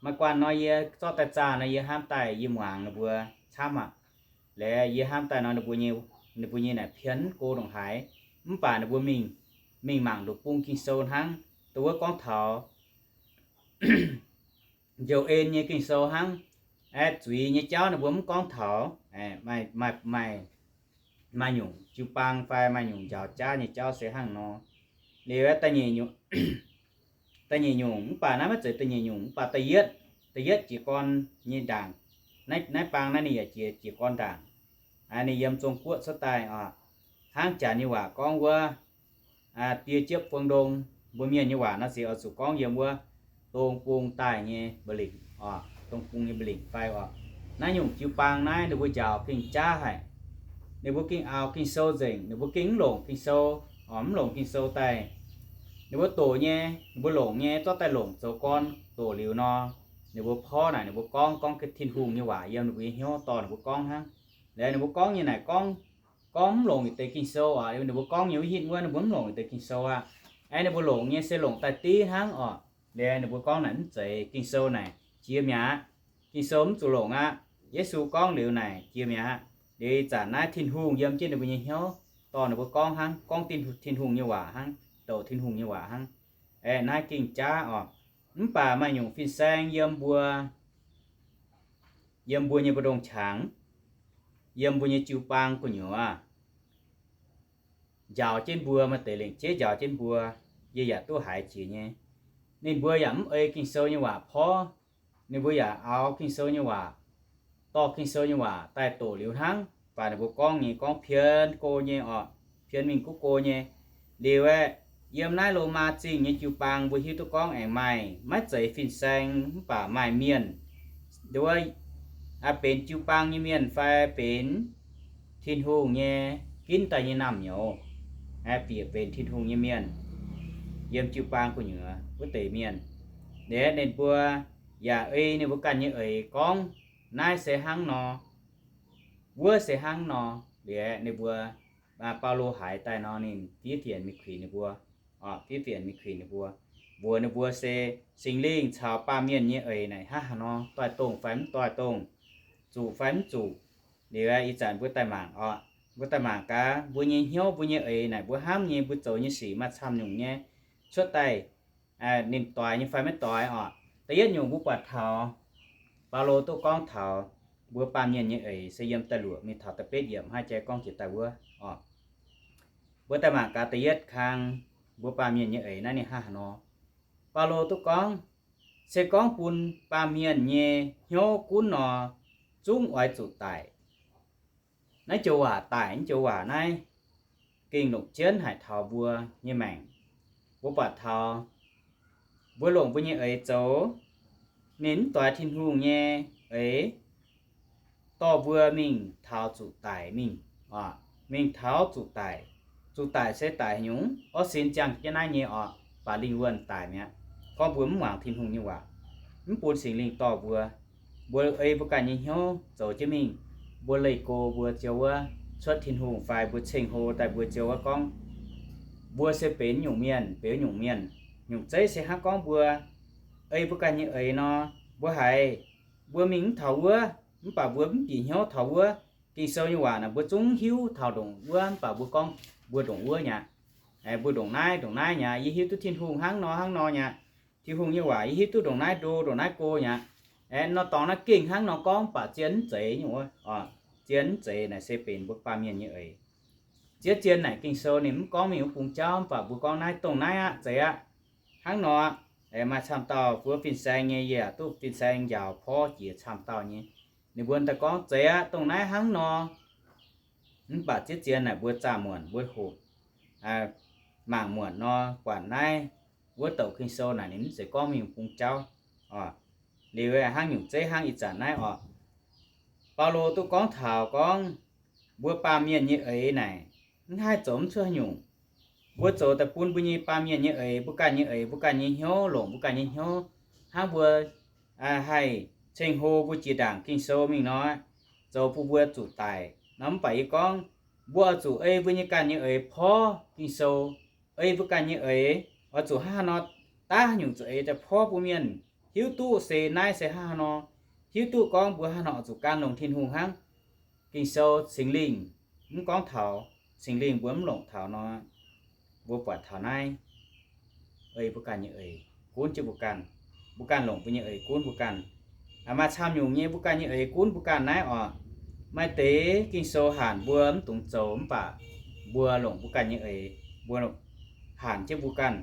Maaih guanh nor yie zorqv daaih zaah nor yie hnamv daaih yie muangx ninh mbuo camv aqv. Liuz yie hnamv daaih nor ninh mbuo nyei, ninh mbuo nyei naaic pien go ndongc haaix, mv baac ninh mbuo mingh, mingh mangc nduqc bung Ging-Sou hnangv. Dongh wuov gorngv taux njoux en nyei Ging-Sou hnangv. Aeqv, zuiz nyei jauv ninh mbuo mv gorngv taux. Maaih, maaih, maaih nyungc jiu-baang fai maaih nyungc njaaux jaav nyei jauv se hnangv nor. Liuz da'nyeic nyungc, da'nyeic nyungc mv baac naaiv maiv zeiz da'nyeic nyungc mv baac da'yietv, da'yietv jiez gorn nyei ndaangc. Naaiv, naaiv baang naaiv ninh yaac jiez, jiez gorn ndaangc. Ninh yiem Zong Guoqv cuotv daaih oc. Hnangv janx nyei waac gorngv wuov, die jiepv buang ndong, mbuo mienh nyei waac nor se oix zuqc gorngv yiem wuov dong bung daaih nyei mba'lingc oc, dong bung nyei mba'lingc fai oc. Naaiv nyungc jiu-baang naaiv ninh mbuo njaaux gengh jaav haic. Ninh mbuo gengh aaux Ging-Sou nzengc, ninh mbuo gengh mv longc Ging-Sou oc, mv longc Ging-Sou daaih. Ninh mbuo doqc nyei, ninh mbuo longc nyei, zorqv daaih longc zoux gorn doqc liuz nor, ninh mbuo porv naaic ninh mbuo gorngv, gorngv Tin-Hungh nyei waac yiem ninh mbuo nyei hnyouv dorh ninh mbuo gorngv hnangv. Liuz ninh mbuo gorngv nyei naaic gorngv, gorngv mv longc yietc deix Ging-Sou oc. Ninh mbuo gorngv nyei wuov hitv wuov ninh mbuo mv longc yietc deix Ging-Sou aqv. Aeqv, ninh mbuo longc nyei se longc daaih div hnangv oc. Liuz ninh mbuo gorngv naaic mv zeiz Ging-Sou naaic jiex mi'aqv. Ging-Sou mv zuqc longc aqv. Yesu gorngv liuz naaic jiex mi'aqv. Liuz ih zanc naaiv Tin-Hungh yiem jienv ninh mbuo nyei hnyouv dorh ninh mbuo gorngv hnangv, gorngv Tin-Hungh nyei waac hnangv, douc Tin-Hungh nyei waac hnangv. Aeqv, naaiv gengh jaav oc. Mv baac maaih nyungc fin-saeng yiem mbuo, yiem mbuo nyei mbu'ndongx qangx, yiem mbuo nyei jiu-baang gu'nyuoz njaaux jienv mbuo, maaih deix lengc jeiv njaaux jienv mbuo, yie yaac duqv haiz jiex nyei. Ninh mbuo yaac mv ei Ging-Sou nyei waac porv. Ninh mbuo yaac aaux Ging-Sou nyei waac, dorh Ging-Sou nyei waac daaih doqc liuz hnangv. Mv baac ninh mbuo gorngv nyei gorngv pien go nyei oc, pien mingh guv go nyei. Liuz aeqv, yiem naaiv Lomaa Zingh nyei jiu-baang mbuo hiuv duqv gorngv aengx maaih, maiv zeiz fin-saeng mv baac maaih mienh, nduov, benx jiu-baang nyei mienh fai benx Tin-Hungh nyei ginv daaih nyei naamh nyouz, bieqc benx Tin-Hungh nyei mienh yiem jiu-baang gu'nyuoz wuov deix mienh. Liuz ninh mbuo yaac ei ninh mbuo ganh nyei eix gorngv, naaiv se hnangv nor, wuov se hnangv nor. Liuz ninh mbuo, Baulo haiz daaih nor ninh fiev fienx mingh kuinx ninh mbuo, fiev fienx mingh kuinx ninh mbuo, mbuox ninh mbuo se Singx Lingh caux baamh mienh nyei eix naaic hnangv haaix nor, doix-dongh fai mv doix-dongh, zuqc fai mv zuqc. Liuz ih zanc mbuo daaih mangc oc, mbuo daaih mangc gaax mbuo nyei hnyouv, mbuo nyei eix naaic mbuo hnamv nyei, mbuo zoux nyei sic maaih camv nyungc nyei cuotv daaih, ninh doix nyei fai maiv doix oc. Da'yietv nyungc mbuo buatc taux Baulo duqv gorngv taux mbuo baamh mienh nyei eix se yiem da'luoqc mingh taux da'betv yiemc hnangv jai gorngv jiex daaih wuov oc. Mbuo daaih mangc gaax da'yietv kang mbuo baamh mienh nyei eix naaiv ninh hnangv haaix nor. Baulo duqv gorngv, se gorngv bun baamh mienh nyei hnyouv gunv nor, zungv oix zuqc daic. Naaiv joux waac daic, naaiv joux waac naaiv gengh longc jienv haic taux mbuo nyei maengc. Mbuo buatc taux mbuo longc mbuo nyei eix zoux, ninh mv doix Tin-Hungh nyei eix, dorh mbuo mingh taux zuqc daic mingh, mingh taux zuqc daic. Zuqc daic se daic haaix nyungc? Orv sin ziangh jienv naaiv nyei oc. baac lingh wuonh daic mi'aqv. Gorngv mbuo mv muangx Tin-Hungh nyei waac, mv bun Singx Lingh dorh mbuo, mbuo ei mbuo ganh nyei hnyouv zoux jienv mingh, mbuo leih go mbuo ziouc wuov cuotv Tin-Hungh fai mbuo ceng-hlo daaih mbuo ziouc wuov gorngv, mbuo se benx nyungc mienh, benx nyungc mienh. Nyungc zeiv se hnangv gorngv mbuo ei mbuo ganh nyei eix nor, mbuo haiz, mbuo mingh mv taux wuov, mv baac mbuo mv bieqc hnyouv taux wuov. Ging-Sou nyei waac naaic mbuo zungv hiuv taux ndongc wuov, mv baac mbuo gorngv mbuo ndongc wuov nyei aqv. Mbuo ndongc naaiv, ndongc naaiv nyei aqv. Yie hiuv duqv Tin-Hungh hnangv nor hnangv nor nyei aqv. Tin-Hungh nyei waac yie hiuv duqv ndongc naaiv ndo, ndongc naaiv go nyei aqv. Nor dorngx naaiv gengh hnangv nor gorngv, mv baac zien mv zeiz nyungc wuov. Zien mv zeiz naaic se benx mbuo baamh mienh nyei eix. Ziex zien naaic Ging-Sou ninh mv gorngv mingh wuov bung jauv, mv baac mbuo gorngv naaiv dongh naaiv aqv, zeiz aqv. Hnangv nor, maaih camv dauh wuov fin-saeng nyei, yie yaac duqv fin-saeng njaaux porv jiex camv dauh nyei. Ninh mbuo daaih gorngv zeiz aqv, dongh naaiv hnangv nor. Mv baac ziex zien naaic mbuo zaah muonc mbuo hoqc mangc muonc nor, buatc naaiv wuov douc Ging-Sou naaic ninh mv zeiz gorngv mingh bung jauv. Liuz hnangv nyungc zeiv hnangv ih zanc naaiv orqc, Baulo duqv gorngv taux gorngv mbuo baamh mienh nyei eix naaic mv haih zoux mv cuotv haaix nyungc. Mbuo zoux daaih bun mbuo nyei baamh mienh nyei eix, mbuo ganh nyei eix, mbuo ganh nyei hnyouv, longc mbuo ganh nyei hnyouv, hnangv mbuo haih ceng-hlo mbuo jiex ndaangc Ging-Sou mingh nor, zoux bun mbuo zuqc daic nor. Mv baac yie gorngv, mbuo oix zuqc ei mbuo nyei ganh nyei eix porv Ging-Sou, ei mbuo ganh nyei eix, oix zuqc hnangv haaix nor daav haaix nyungc zuqc eix daaih porv bun mienh hiuv duqv se naaiv se hnangv haaix nor, hiuv duqv gorngv mbuo hnangv haaix nor oix zuqc gan longx Tin-Hungh hnangv. Ging-Sou Singx Lingh mv gorngv taux, Singx Lingh mbuo mv longc taux nor, mbuo buatc taux naaiv ei mbuo ganh nyei eix gunv jienv mbuo ganh, mbuo ganh longc mbuo nyei eix gunv mbuo ganh. Maaih camv nyungc nyei mbuo ganh nyei eix gunv mbuo ganh naaiv orqc. Maaih deix Ging-Sou hanc mbuo mv dungx zoux, mv baac mbuo longc mbuo ganh nyei eix, mbuo hanc jienv mbuo ganh,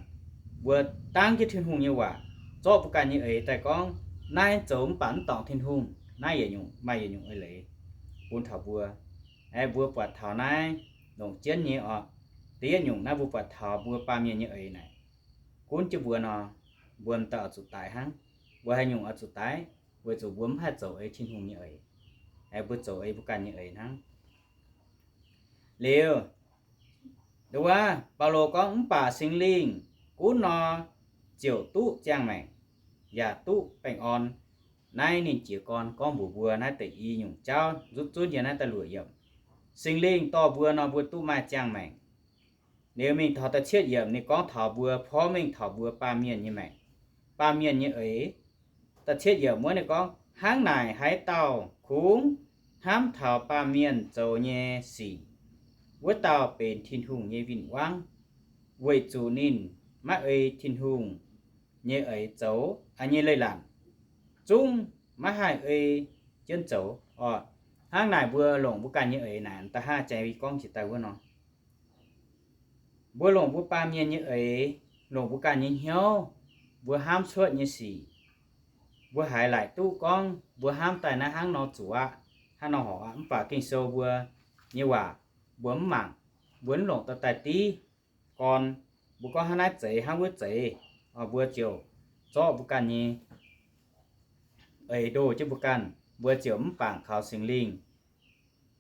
mbuo dangv jienv Tin-Hungh nyei waac zorqv mbuo ganh nyei eix daaih gorngv, naaiv zoux mv baac mv dorngc Tin-Hungh. Naaiv yietc nyungc, maaih yietc nyungc eix leiz bun taux mbuo. Aeqv, mbuo buatc taux naaiv longc jienv nyei orqc. Da'yietv nyungc naaiv mbuo buatc taux mbuo baamh mienh nyei eix naaic, gunv jienv mbuo nor, mbuo m'daaih oix zuqc daic hnangv. Mbuo haaix nyungc oix zuqc daic? Weic zuqc mbuo mv haih zoux ei Tin-Hungh nyei eix. Aeqv, mbuo zoux ei mbuo ganh nyei eix hnangv. Liuz, nduov, Baulo gorngv, mv baac Singx Lingh gunv nor, ziouc duqv ziangh maengc, yaac duqv baengh orn. Naaiv ninh jiez gorn gorngv mbuox mbuo naaiv deix i nyungc jauv nzutv zunv yiem naaiv da'luoqc yiemc. Singx Lingh dorh mbuo nor, mbuo duqv maaih ziangh maengc. Liuz mingh taux da'cietv yiemc ninh gorngv taux mbuo porv mengh taux mbuo baamh mienh nyei maengc, baamh mienh nyei eix. Da'cietv yiemc wuov ninh gorngv, hnangv naaic haaix dauh kungx hnamv taux baamh mienh zoux nyei sic, wuov dauh benx Tin-Hungh nyei win-wangv, weic zuqc ninh maiv ei Tin-Hungh nyei eix zoux, nyei leiz-latc, zungv maiv haih ei jienv zoux orqc. Hnangv naaic mbuo longc mbuo ganh nyei eix naaic, da'haav jai gorngv jiex daaih wuov nor, mbuo longc mbuo baamh mienh nyei eix, longc mbuo ganh nyei hnyouv, mbuo hnamv cuotv nyei sic, mbuo haiz laaic duqv gorngv mbuo hnamv daaih naaiv hnangv nor zuqc aqv, hnangv nor horpc aqv. Mv baac Ging-Sou mbuo nyei waac mbuo mv mangc, mbuo mv longc daaih daaih div gorn. Mbuo gorngv hnangv naaiv zeiz, hnangv wuov zeiz, mbuo ziouc zorqv mbuo ganh nyei eix ndoh jienv mbuo ganh, mbuo ziouc mv bangc kaux Singx Lingh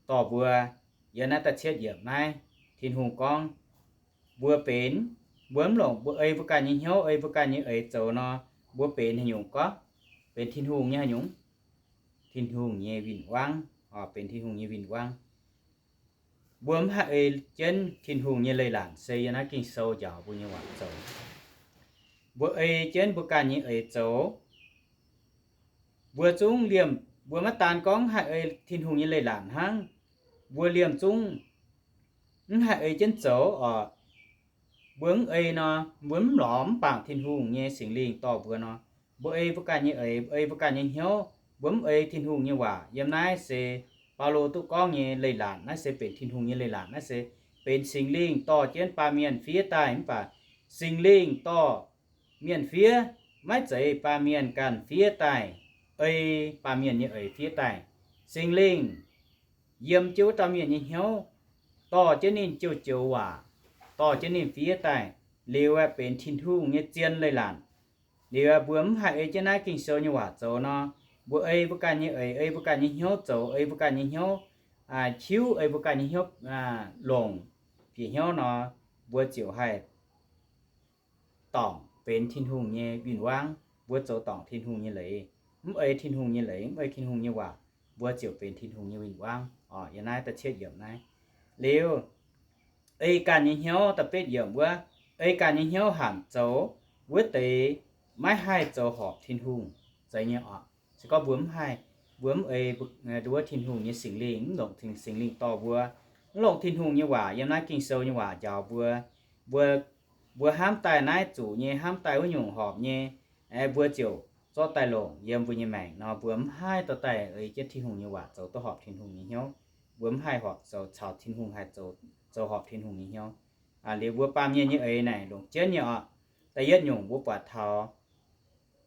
dorh mbuo. Yiem naaiv da'cietv yiemc naaiv, Tin-Hungh gorngv, mbuo benx, mbuo mv longc mbuo ei mbuo ganh nyei hnyouv, ei mbuo ganh nyei eix zoux nor, mbuo benx haaix nyungc gorngv? Benx Tin-Hungh nyei haaix nyungc? Tin-Hungh nyei win-wangv, benx Tin-Hungh nyei win-wangv. Mbuo mv haih ei jienv Tin-Hungh nyei leiz-latc se yiem naaiv Ging-Sou njaaux mbuo nyei waac zoux. Mbuo ei jienv mbuo ganh nyei eix zoux. Mbuo zungv liemh, mbuo maiv daan gorngv haih ei Tin-Hungh nyei leiz-latc hnangv, mbuo liemh zungv mv haih ei jienv zoux orqc. Mbuo mv ei nor, mbuo mv lorz mv bangc Tin-Hungh nyei Singx Lingh dorh mbuo nor, mbuo ei mbuo ganh nyei eix, ei mbuo ganh nyei hnyouv, mbuo mv ei Tin-Hungh nyei waac. Yiem naaiv se Baulo duqv gorngv nyei leiz-latc, naaiv se benx Tin-Hungh nyei leiz-latc, naaiv se benx Singx Lingh dorh jienv baamh mienh fiev daaih. Mv baac Singx Lingh dorh mienh fiev, maiv zeiz baamh mienh ganh fiev daaih, ei baamh mienh nyei eix fiev daaih. Singx Lingh yiem jienv wuov dauh mienh nyei hnyouv, dorh jienv ninh joux-joux waac, dorh jienv ninh fiev daaih, liuz aeqv, benx Tin-Hungh nyei zien leiz-latc. Liuz aeqv, mbuo mv haih ei jienv naaiv Ging-Sou nyei waac zoux nor, mbuo ei mbuo ganh nyei eix, ei mbuo ganh nyei hnyouv zoux, ei mbuo ganh nyei hnyouv tiuv, ei mbuo ganh nyei hnyouv longc, bieqc hnyouv nor, mbuo ziouc haih dorngc benx Tin-Hungh nyei win-wangv, mbuo zoux dorngc Tin-Hungh nyei leiz, mv ei Tin-Hungh nyei leiz, mv ei Tin-Hungh nyei waac, mbuo ziouc benx Tin-Hungh nyei win-wangv oc. Yiem naaiv da'cietv yiemc naaiv. Liuz, ei ganh nyei hnyouv, da'betv yiemc wuov, ei ganh nyei hnyouv hanc zoux wuov deix maiv haih zoux horpc Tin-Hungh, zeiz nyei oc. Se gorngv mbuo mv haih, mbuo mv ei, mbuo, wuov Tin-Hungh nyei Singx Lingh, mv longc Singx Lingh dorh mbuo, mv longc Tin-Hungh nyei waac, yiem naaiv Ging-Sou nyei waac njaaux mbuo, mbuo, mbuo hnamv daaih naaiv zuqc nyei, hnamv daaih wuov nyungc horpc nyei, mbuo ziouc zorqv daaih longc yiem mbuo nyei maengc nor, mbuo mv haih dorh daaih ei jienv Tin-Hungh nyei waac zoux duqv horpc Tin-Hungh nyei hnyouv. Mbuo mv haih horpc zoux caux Tin-Hungh, haih zoux, zoux horpc Tin-Hungh nyei hnyouv. Liuz mbuo baamh mienh nyei eix naaic longc jienv nyei oc. Da'yietv nyungc mbuo buatc taux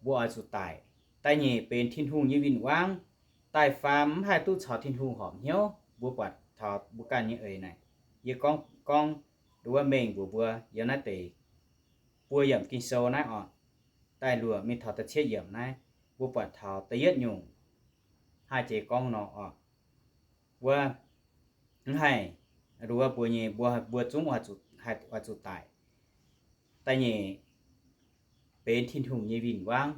mbuo oix zuqc daic. Da'nyeic benx Tin-Hungh nyei win-wangv, da'faam mv haih duqv caux Tin-Hungh horpc hnyouv. Mbuo buatc taux mbuo ganh nyei eix naaic, yie gorngv, gorngv wuov mengh mbuox mbuo yiem naaiv deix buo yiemc Ging-Sou naaiv oc. Da'luoqc mingh taux da'cietv yiemc naaiv, mbuo buatc taux da'yietv nyungc haih jiex gorngv nor oc. Wuov, mv haih, wuov mbuo nyei, mbuo, mbuo zungv oix zuqc, haih oix zuqc daic. Da'nyeic benx Tin-Hungh nyei win-wangv,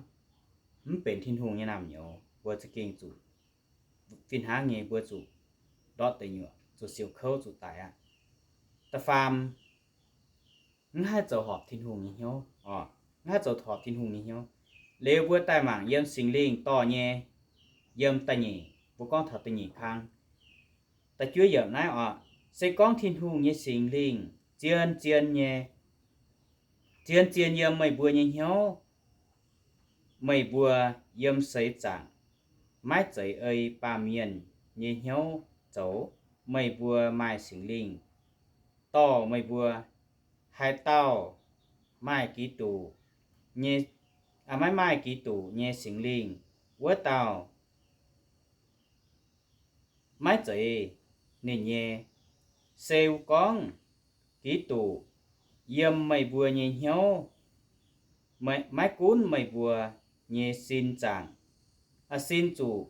mv benx Tin-Hungh nyei naamh nyouz, mbuo za'gengh zuqc fih hnangv nyei mbuo zuqc ndortv deic nyuoqc, zuqc siouc kouv, zuqc daic aqv. Da'faam, mv haih zoux horpc Tin-Hungh nyei hnyouv oc. Mv haih zoux horpc Tin-Hungh nyei hnyouv. Liuz mbuo daaih mangc yiem Singx Lingh dorh nyei, yiem da'nyeic, mbuo gorngv taux da'nyeic kang, da'juov yiemc naaiv oc. Se gorngv Tin-Hungh nyei Singx Lingh zien-zien nyei, zien-zien yiem meih mbuo nyei hnyouv, meih mbuo yiem seix zaangc maiv zeiz ei baamh mienh nyei hnyouv zoux, meih mbuo maaih Singx Lingh dorh meih mbuo. Haaix dauh maaih Giduc nyei, maiv maaih Giduc nyei Singx Lingh, wuov dauh maiv zeiz ninh nyei. Se gorngv Giduc yiem meih mbuo nyei hnyouv, maiv gunv meih mbuo nyei sin zaangc, sin zuqc,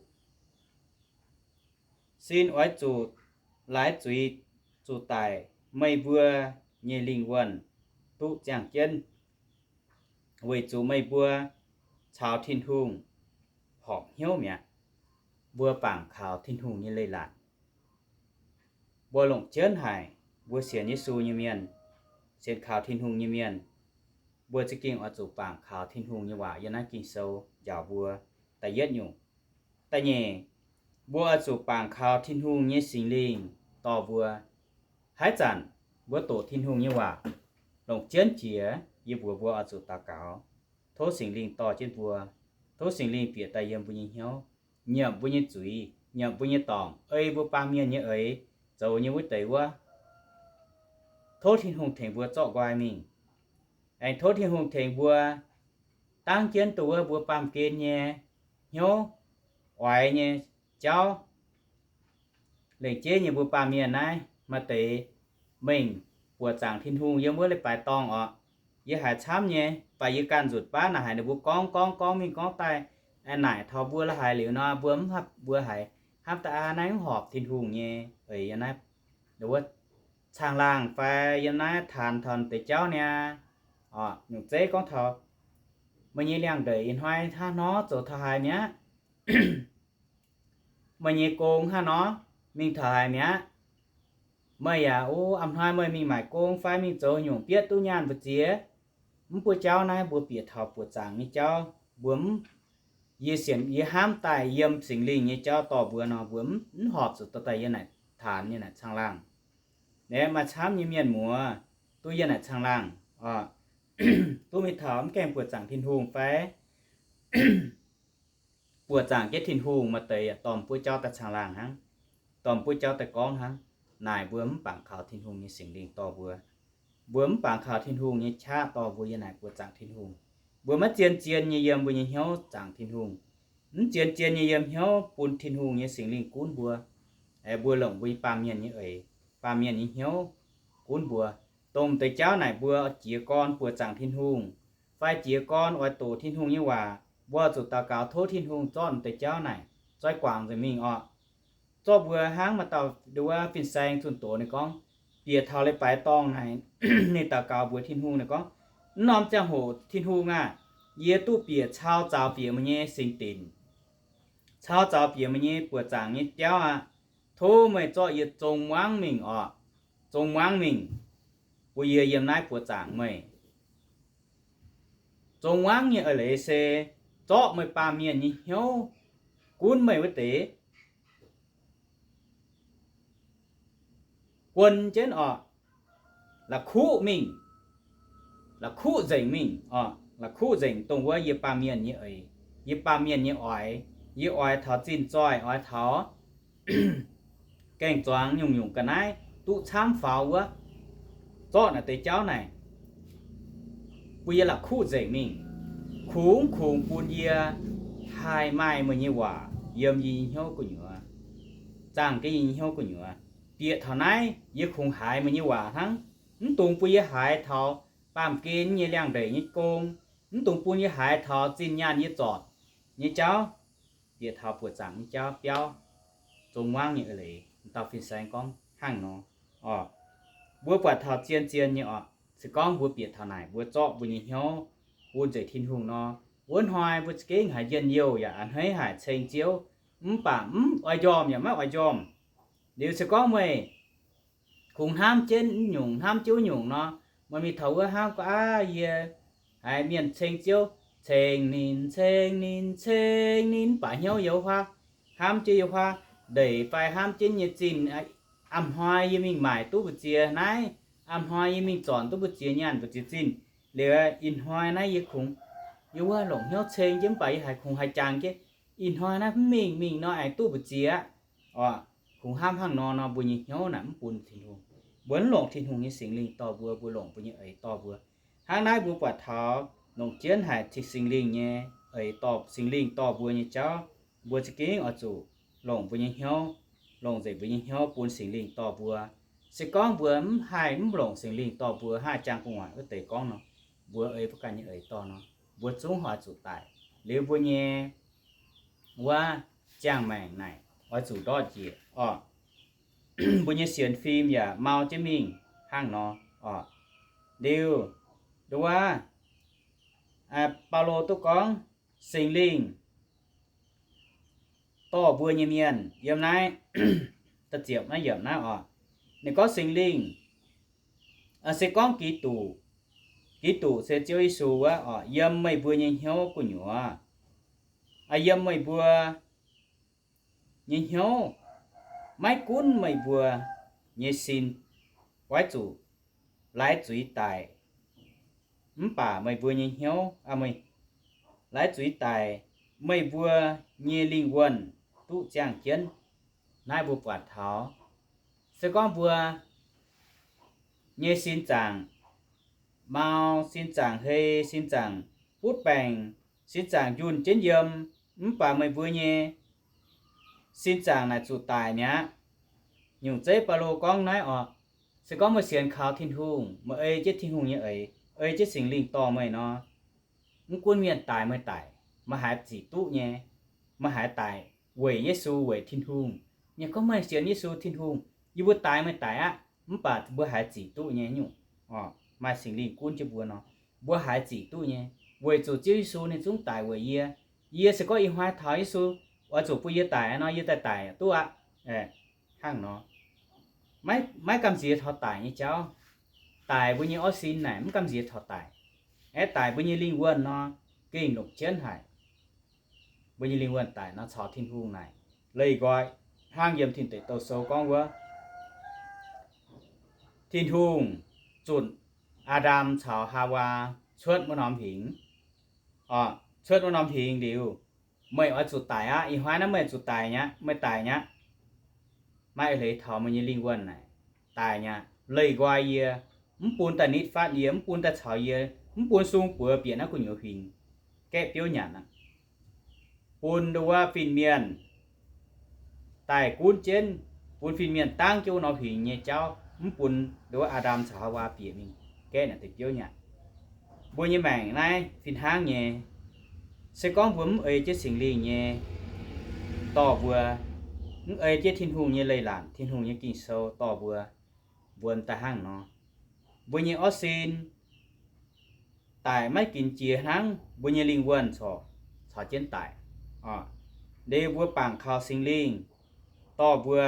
sin oix zuqc laaix zuiz zuqc daic, meih mbuo nyei lingh wuonh duqv ziangh jienv, weic zuqc meih mbuo caux Tin-Hungh horpc hnyouv mi'aqv. Mbuo bangc kaux Tin-Hungh nyei leiz-latc. Mbuo longc jienv haic, mbuo sienx Yesu nyei mienh, sienx kaux Tin-Hungh nyei mienh, mbuo za'gengh oix zuqc bangc kaux Tin-Hungh nyei waac yiem naaiv Ging-Sou njaaux mbuo. Da'yietv nyungc. Da'nyeic, mbuo oix zuqc bangc kaux Tin-Hungh nyei Singx Lingh dorh mbuo. Haaix zanc mbuo doqc Tin-Hungh nyei waac longc jienv jiex, yie mbuox mbuo oix zuqc daux gaux, tov Singx Lingh dorh jienv mbuo, tov Singx Lingh bieqc daaih yiem mbuo nyei hnyouv, nyiemc mbuo nyei zuiz, nyiemc mbuo nyei dorngc, ei mbuo baamh mienh nyei eix zoux nyei wuov deix wuov. Tov Tin-Hungh tengx mbuo zorqv nqoi mingh. Aengx tov Tin-Hungh tengx mbuo dangv jienv duqv wuov mbuo baamh gen nyei hnyouv, oix nyei jauv. Lengc jeiv nyei mbuo baamh mienh naaiv maaih deix mengh buoqc zaangc Tin-Hungh yiem wuov leiz-baaix dorngh oc. Yie haiz camv nyei, baac yie ganh nzutc baav naaic haiz ninh mbuo gorngv gorngv gorngv mingh gorngv daaih, naaic taux mbuo la'haiz liuz nor, mbuo mv, mbuo haiz hnamv daaih aa, naaiv mv horpc Tin-Hungh nyei eix. Yiem naaiv wuov caangh laangh fai yiem naaiv taanx taux deix jauv niaa. Oc, nyungc zeiv gorngv taux meih nyei liangx-ndeic ih hnoi hnangv nor zoux taux haaix mi'aqv. Meih nyei gong hnangv nor mingh taux haaix mi'aqv. Meih yaac, o, a'hnoi meih mingh maaic gong fai mingh zoux nyungc bieqc duqv nyaanh mbu'ziex, mv buov jauv naaiv mbuo bieqc taux buoqc zaangc nyei jauv. Mbuo mv, yie sienx, yie hnamv daaih yiem Singx Lingh nyei jauv dorh mbuo nor, mbuo mv, mv horpc zuqc dorh daaih yiem naaic taanx, yiem naaic caangh laangh. Naaiv maaih camv nyei mienh muoz duqv yiem naaic caangh laangh, duqv mingh taux mv gaengh buoqc zaangc Tin-Hungh fai buoqc zaangc jienv Tin-Hungh, maaih deix yaac dorh mv buov jauv daaih caangh laangh hnangv, dorh mv buov jauv daaih gorngv hnangv. Naaic mbuo mv bangc kaux Tin-Hungh nyei Singx Lingh dorh mbuo. Mbuo mv bangc kaux Tin-Hungh nyei qaqv dorh mbuo yiem naaic buoqc zaangc Tin-Hungh. Mbuo maiv zien-zien nyei yiem mbuo nyei hnyouv zaangc Tin-Hungh, mv zien-zien nyei yiem hnyouv bun Tin-Hungh nyei Singx Lingh gunv mbuo. Mbuo longc mbuo nyei baamh mienh nyei eix, baamh mienh nyei hnyouv gunv mbuo. Dongh m'deix jauv naaic mbuo jiex gorn buoqc zaangc Tin-Hungh, fai jiex gorn oix doqc Tin-Hungh nyei waac, mbuo zuqc daux gaux tov Tin-Hungh zorqv m'deix jauv naaic zoi guangc nzengc mingh oc. Zorqv mbuo hnangv maaih dauh nduov fin-saeng zunh doz ninh gorngv, bieqc taux leiz-baaix dorngh naaic, ninh daux gaux mbuox Tin-Hungh ninh gorngv, Mv norm ziangh hoc Tin-Hungh aah, yie duqv bieqc cau zaux bieqc meih nyei singx dinc, cau zaux bieqc meih nyei buoqc zaangc nyei jauv aqv. Tov meih zorqv yie zong muangv mingh orqc. Zong muangv mingh, bun yie yiem naaiv buoqc zaangc meih. Zong muangv nyei eix leiz se zorqv meih baamh mienh nyei hnyouv gunv meih wuov deix guon jienv orqc, la'kuqv mingh, la'kuqv nzengc mingh orqc, la'kuqv nzengc dongh wuov yie baamh mienh nyei eix, yie baamh mienh nyei oix. Yie oix taux zinh zoih, oix taux gaeng-zuangx nyungc-nyungc ga'naaiv duqv camv faaux wuov, zorqv naaic deix jauv naaic bun yie la'kuqv nzengc mingh. Kungx, kungx bun yie haih maaih meih nyei waac yiem yie nyei hnyouv gu'nyuoz, zaangh jienv yie nyei hnyouv gu'nyuoz. Bieqc taux naaiv yie kungx haiz meih nyei waac hnangv. Mv dungx bun yie haiz taux baamh gen nyei liangx-ndeic nyei gong. Mv dungx bun yie haiz taux zinh nyaanh yie zorpc nyei jauv, bieqc taux buoqc zaangc nyei jauv biauv, zong muangv nyei eix leiz. Dauh fin-saeng gorngv hnangv nor orqc. Mbuo buatc taux zien-zien nyei orqc. Se gorngv mbuo bieqc taux naaic, mbuo zorqv mbuo nyei hnyouv bun nzengc Tin-Hungh nor, wuov hnoi mbuo za'gengh haiz njien-youh yaac a'hneiv haic ceng Ziouv. Mv baac mv oix njormh yaac maiv oix njormh. Liuz se gorngv meih kungx hnamv jienv nyungc, hnamv jienv nyungc nor, meih mingh taux wuov hnamv gorngv, Aav, yie haiz mienh ceng Ziouv, ceng ninh, ceng ninh, ceng ninh, mv baac hnyouv yiem wuov huaav, hnamv jienv yiem wuov huaav ndeic fai hnamv jienv nyei zinh, a'hnoi yie mingh maaic duqv mbu'ziex naaiv, a'hnoi yie mingh zornc duqv mbu'ziex nyaanh mbu'ziex zinh. Liuz ih hnoi naaiv yie kungx, yie wuov longc hnyouv ceng jienv, mv baac yie haiz kungx haih jangx jienv. Ih hnoi naaiv mv mingh, mingh nor aengx duqv mbu'ziex aqv. Orqc, kungx hnamv hnangv nor nor, mbuo nyei hnyouv naaic mv bun Tin-Hungh. Mbuo mv longc Tin-Hungh nyei Singx Lingh dorh mbuo, mbuo longc mbuo nyei eix dorh mbuo. Hnangv naaiv mbuo buatc taux longc jienv haic Singx Lingh nyei eix dorh, Singx Lingh dorh mbuo nyei jauv, mbuo za'gengh oix zuqc longc mbuo nyei hnyouv, longc nzengc mbuo nyei hnyouv bun Singx Lingh dorh mbuo. Se gorngv mbuo mv haih mv longc Singx Lingh dorh mbuo, hnangv jang gu'nguaaic wuov deix gorngv nor, mbuo ei mbuo ganh nyei eix dorh nor, mbuo zungv oix zuqc daic. Liuz mbuo nyei wuov ziangh maengc naaic oix zuqc ndortv njiec orqc. Mbuo nyei sienx fim yaac mau jienv mingh hnangv nor orqc. Liuz, nduov wuov, Baulo duqv gorngv Singx Lingh dorh mbuo nyei mienh yiem naaiv, da'ziepc naaiv yiemc naaiv orqc. Ninh gorngv Singx Lingh, se gorngv Giduc, Giduc se Ziouv Yesu wuov orqc, yiem meih mbuo nyei hnyouv gu'nyuoz, yiem meih mbuo nyei hnyouv, maiv gunv meih mbuo nyei sin oix zuqc laaix zuiz daic, mv baac meih mbuo nyei hnyouv, laaix zuiz daic, meih mbuo nyei lingh wuonh duqv ziangh jienv. Naaiv mbuo buatc taux, se gorngv mbuo nyei sin zaangc mau, sin zaangc hei, sin zaangc butv baengc, sin zaangc njunh jienv yiem, mv baac meih mbuo nyei sin zaangc naaic zuqc daic mi'aqv. Nyungc zeiv Baulo gorngv naaiv orqc. Se gorngv meih sienx kaux Tin-Hungh, meih ei jienv Tin-Hungh nyei eix, ei jienv Singx Lingh dorh meih nor, mv gunv mienh daic meih daic, meih haiz zic duqv nyei. Meih haiz daic weic Yesu, weic Tin-Hungh. Yie gorngv meih sienx Yesu Tin-Hungh, yie mbuo daic meih daic aqv, mv baac mbuo haiz zic duqv nyei nyungc. Maaih Singx Lingh gunv jienv mbuo nor, mbuo haiz zic duqv nyei, weic zuqc Ziouv Yesu ninh zungv daic weic yie. Yie se gorngv ih hnoi taux Yesu oix zuqc bun yie daic nor, yie daaih daic duqv aqv. Hnangv nor, maiv gamh nziex taux daic nyei jauv. Daic mbuo nyei orv sin naaic mv gamh nziex taux daic. Aeqv, daic mbuo nyei lingh wuonh nor, gengh longc jienv haic. Mbuo nyei lingh wuonh daic nor caux Tin-Hungh naaic leih nqoi. Hnangv yiem Tin Deic Douh Sou gorngv wuov, Tin-Hungh zunc Aa^ndam caux Haawaa cuotv wuov norm hingx, cuotv wuov norm hingx liuz, meih oix zuqc daic aqv. Ih hnoi naaiv meih zuqc daic nyei aqv, meih daic nyei aqv. Maiv eix leiz taux meih nyei lingh wuonh naaic daic nyei aqv. Leih nqoi yie, mv bun daaih nitv fatv yie, mv bun daaih caux yie, mv bun sung buoz bieqc naaiv gu'nyuoz huingx gaeqv biouv nyanc aqv. Bun nduov fin-mienh daaih gunv jienv, bun fin-mienh dangv jienv wuov norm huingx nyei jauv, mv bun nduov Aa^ndam caux Haawaa bieqc mingh gaeqv naaic deix biouv nyanc. Mbuo nyei maengc naaiv fih hnangv nyei. Se gorngv mbuo mv ei jienv Singx Lingh nyei dorh mbuo, mv ei jienv Tin-Hungh nyei leiz-latc, Tin-Hungh nyei Ging-Sou dorh mbuo, mbuo daaih hnangv nor, mbuo nyei orv sin daic maiv ginx jiex hnangv, mbuo nyei lingh wuonh corc caux jienv daic. Liuz mbuo bangc kaux Singx Lingh dorh mbuo,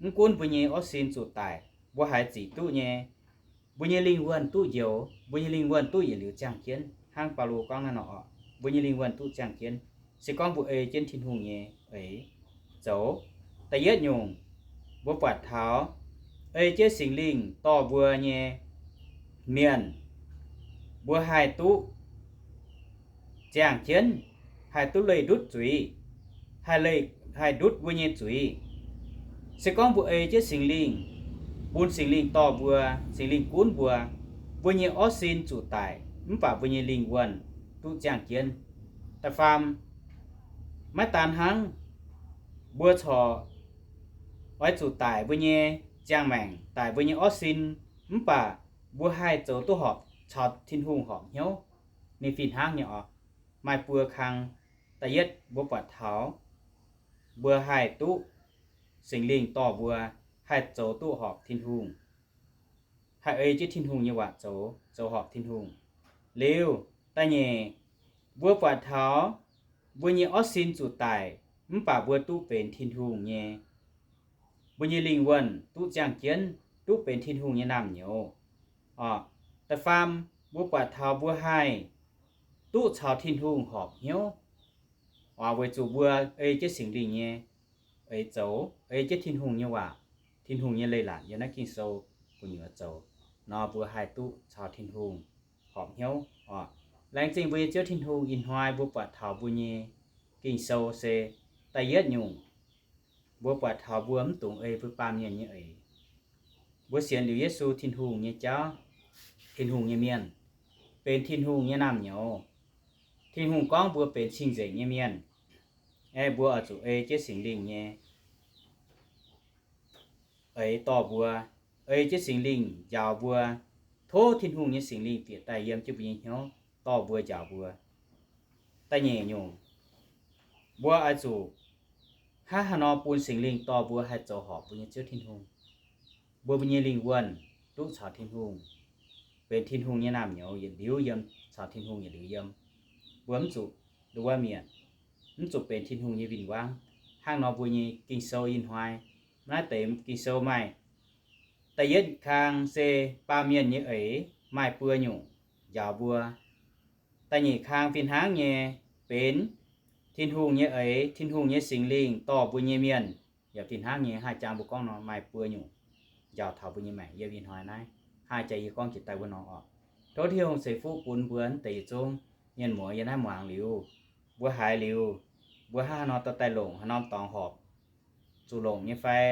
mv gunv mbuo nyei orv sin zuqc daic, mbuo haiz zic duqv nyei, mbuo nyei lingh wuonh duqv njoux, mbuo nyei lingh wuonh duqv yietc liuz ziangh jienv. Hnangv Baulo gorngv naaiv nor oc, mbuo nyei lingh wuonh duqv ziangh jienv. Se gorngv mbuo ei jienv Tin-Hungh nyei eix zoux, da'yietv nyungc, mbuo buatc taux ei jienv Singx Lingh dorh mbuo nyei mienh, mbuo haih duqv ziangh jienv, haih duqv leih ndutv zuiz, haih leih, haih ndutv mbuo nyei zuiz. Se gorngv mbuo ei jienv Singx Lingh, bun Singx Lingh dorh mbuo, Singx Lingh gunv mbuo, mbuo nyei orv sin zuqc daic, mv baac mbuo nyei lingh wuonh duqv ziangh jienv. Da'faam, maiv daan hnangv, mbuo corc oix zuqc daic mbuo nyei ziangh maengc, daic mbuo nyei orv sin, mv baac mbuo haih zoux duqv horpc caux Tin-Hungh horpc hnyouv. Ninh fih hnangv nyei oc. Maaih buo kang. Da'yietv mbuo buatc taux mbuo haih duqv Singx Lingh dorh mbuo haih zoux duqv horpc Tin-Hungh, haih ei jienv Tin-Hungh nyei waac zoux, zoux horpc Tin-Hungh. Liuz, da'nyeic, mbuo buatc taux mbuo nyei orv sin zuqc daic, mv baac mbuo duqv benx Tin-Hungh nyei, mbuo nyei lingh wuonh duqv ziangh jienv, duqv benx Tin-Hungh nyei naamh nyouz. Da'faam, mbuo buatc taux mbuo haih duqv caux Tin-Hungh horpc hnyouv, weic zuqc mbuo ei jienv Singx Lingh nyei eix zoux, ei jienv Tin-Hungh nyei waac, Tin-Hungh nyei leiz-latc yiem naaiv Ging-Sou gu'nyuoz zoux nor, mbuo haih duqv caux Tin-Hungh horpc hnyouv oc. Laengz zingh mbuo nyei Ziouv Tin-Hungh, ih hnoi mbuo buatc taux mbuo nyei Ging-Sou se da'yietv nyungc, mbuo buatc taux mbuo mv dungx ei mbuo baamh mienh nyei eix. Mbuo sienx liuz Yesu, Tin-Hungh nyei jauv, Tin-Hungh nyei mienh, benx Tin-Hungh nyei naamh nyouz. Tin-Hungh gorngv mbuo benx cing-nzengc nyei mienh, aeqv, mbuo oix zuqc ei jienv Singx Lingh nyei eix dorh mbuo, ei jienv Singx Lingh njaaux mbuo, tov Tin-Hungh nyei Singx Lingh bieqc daaih yiem jienv mbuo nyei hnyouv dorh mbuo njaaux mbuo. Da'nyeic nyungc, mbuo oix zuqc hnangv haaix nor bun Singx Lingh dorh mbuo haih zoux horpc mbuo nyei Ziouv Tin-Hungh, mbuo, mbuo nyei lingh wuonh duqv caux Tin-Hungh, benx Tin-Hungh nyei naamh nyouz yietc liuz yiem, caux Tin-Hungh yietc liuz yiem. Mbuo mv zuqc nduov mietc, mv zuqc benx Tin-Hungh nyei win-wangv. Hnangv nor mbuo nyei Ging-Sou ih hnoi, naaiv deix Ging-Sou maaih da'yietv kang se baamh mienh nyei eix, maaih buo nyungc njaaux mbuo. Da'nyeic kang fih hnangv nyei, benx Tin-Hungh nyei eix, Tin-Hungh nyei Singx Lingh dorh mbuo nyei mienh, yaac fih hnangv nyei. Haih jangx mbuo gorngv nor, maaih buo nyungc njaaux taux mbuo nyei maengc yiem ih hnoi naaiv. Haih jaax yie gorngv jiex daaih wuov nor oc. Tov Tin-Hungh ceix fuqv bun mbuo naaiv deix yietc zungv mienh muoz yiem naaiv muangx liuz, mbuo haiz liuz, mbuo hnangv haaix nor dorh daaih longc, haaix norm dorngx horpc, zuqc longc nyei fai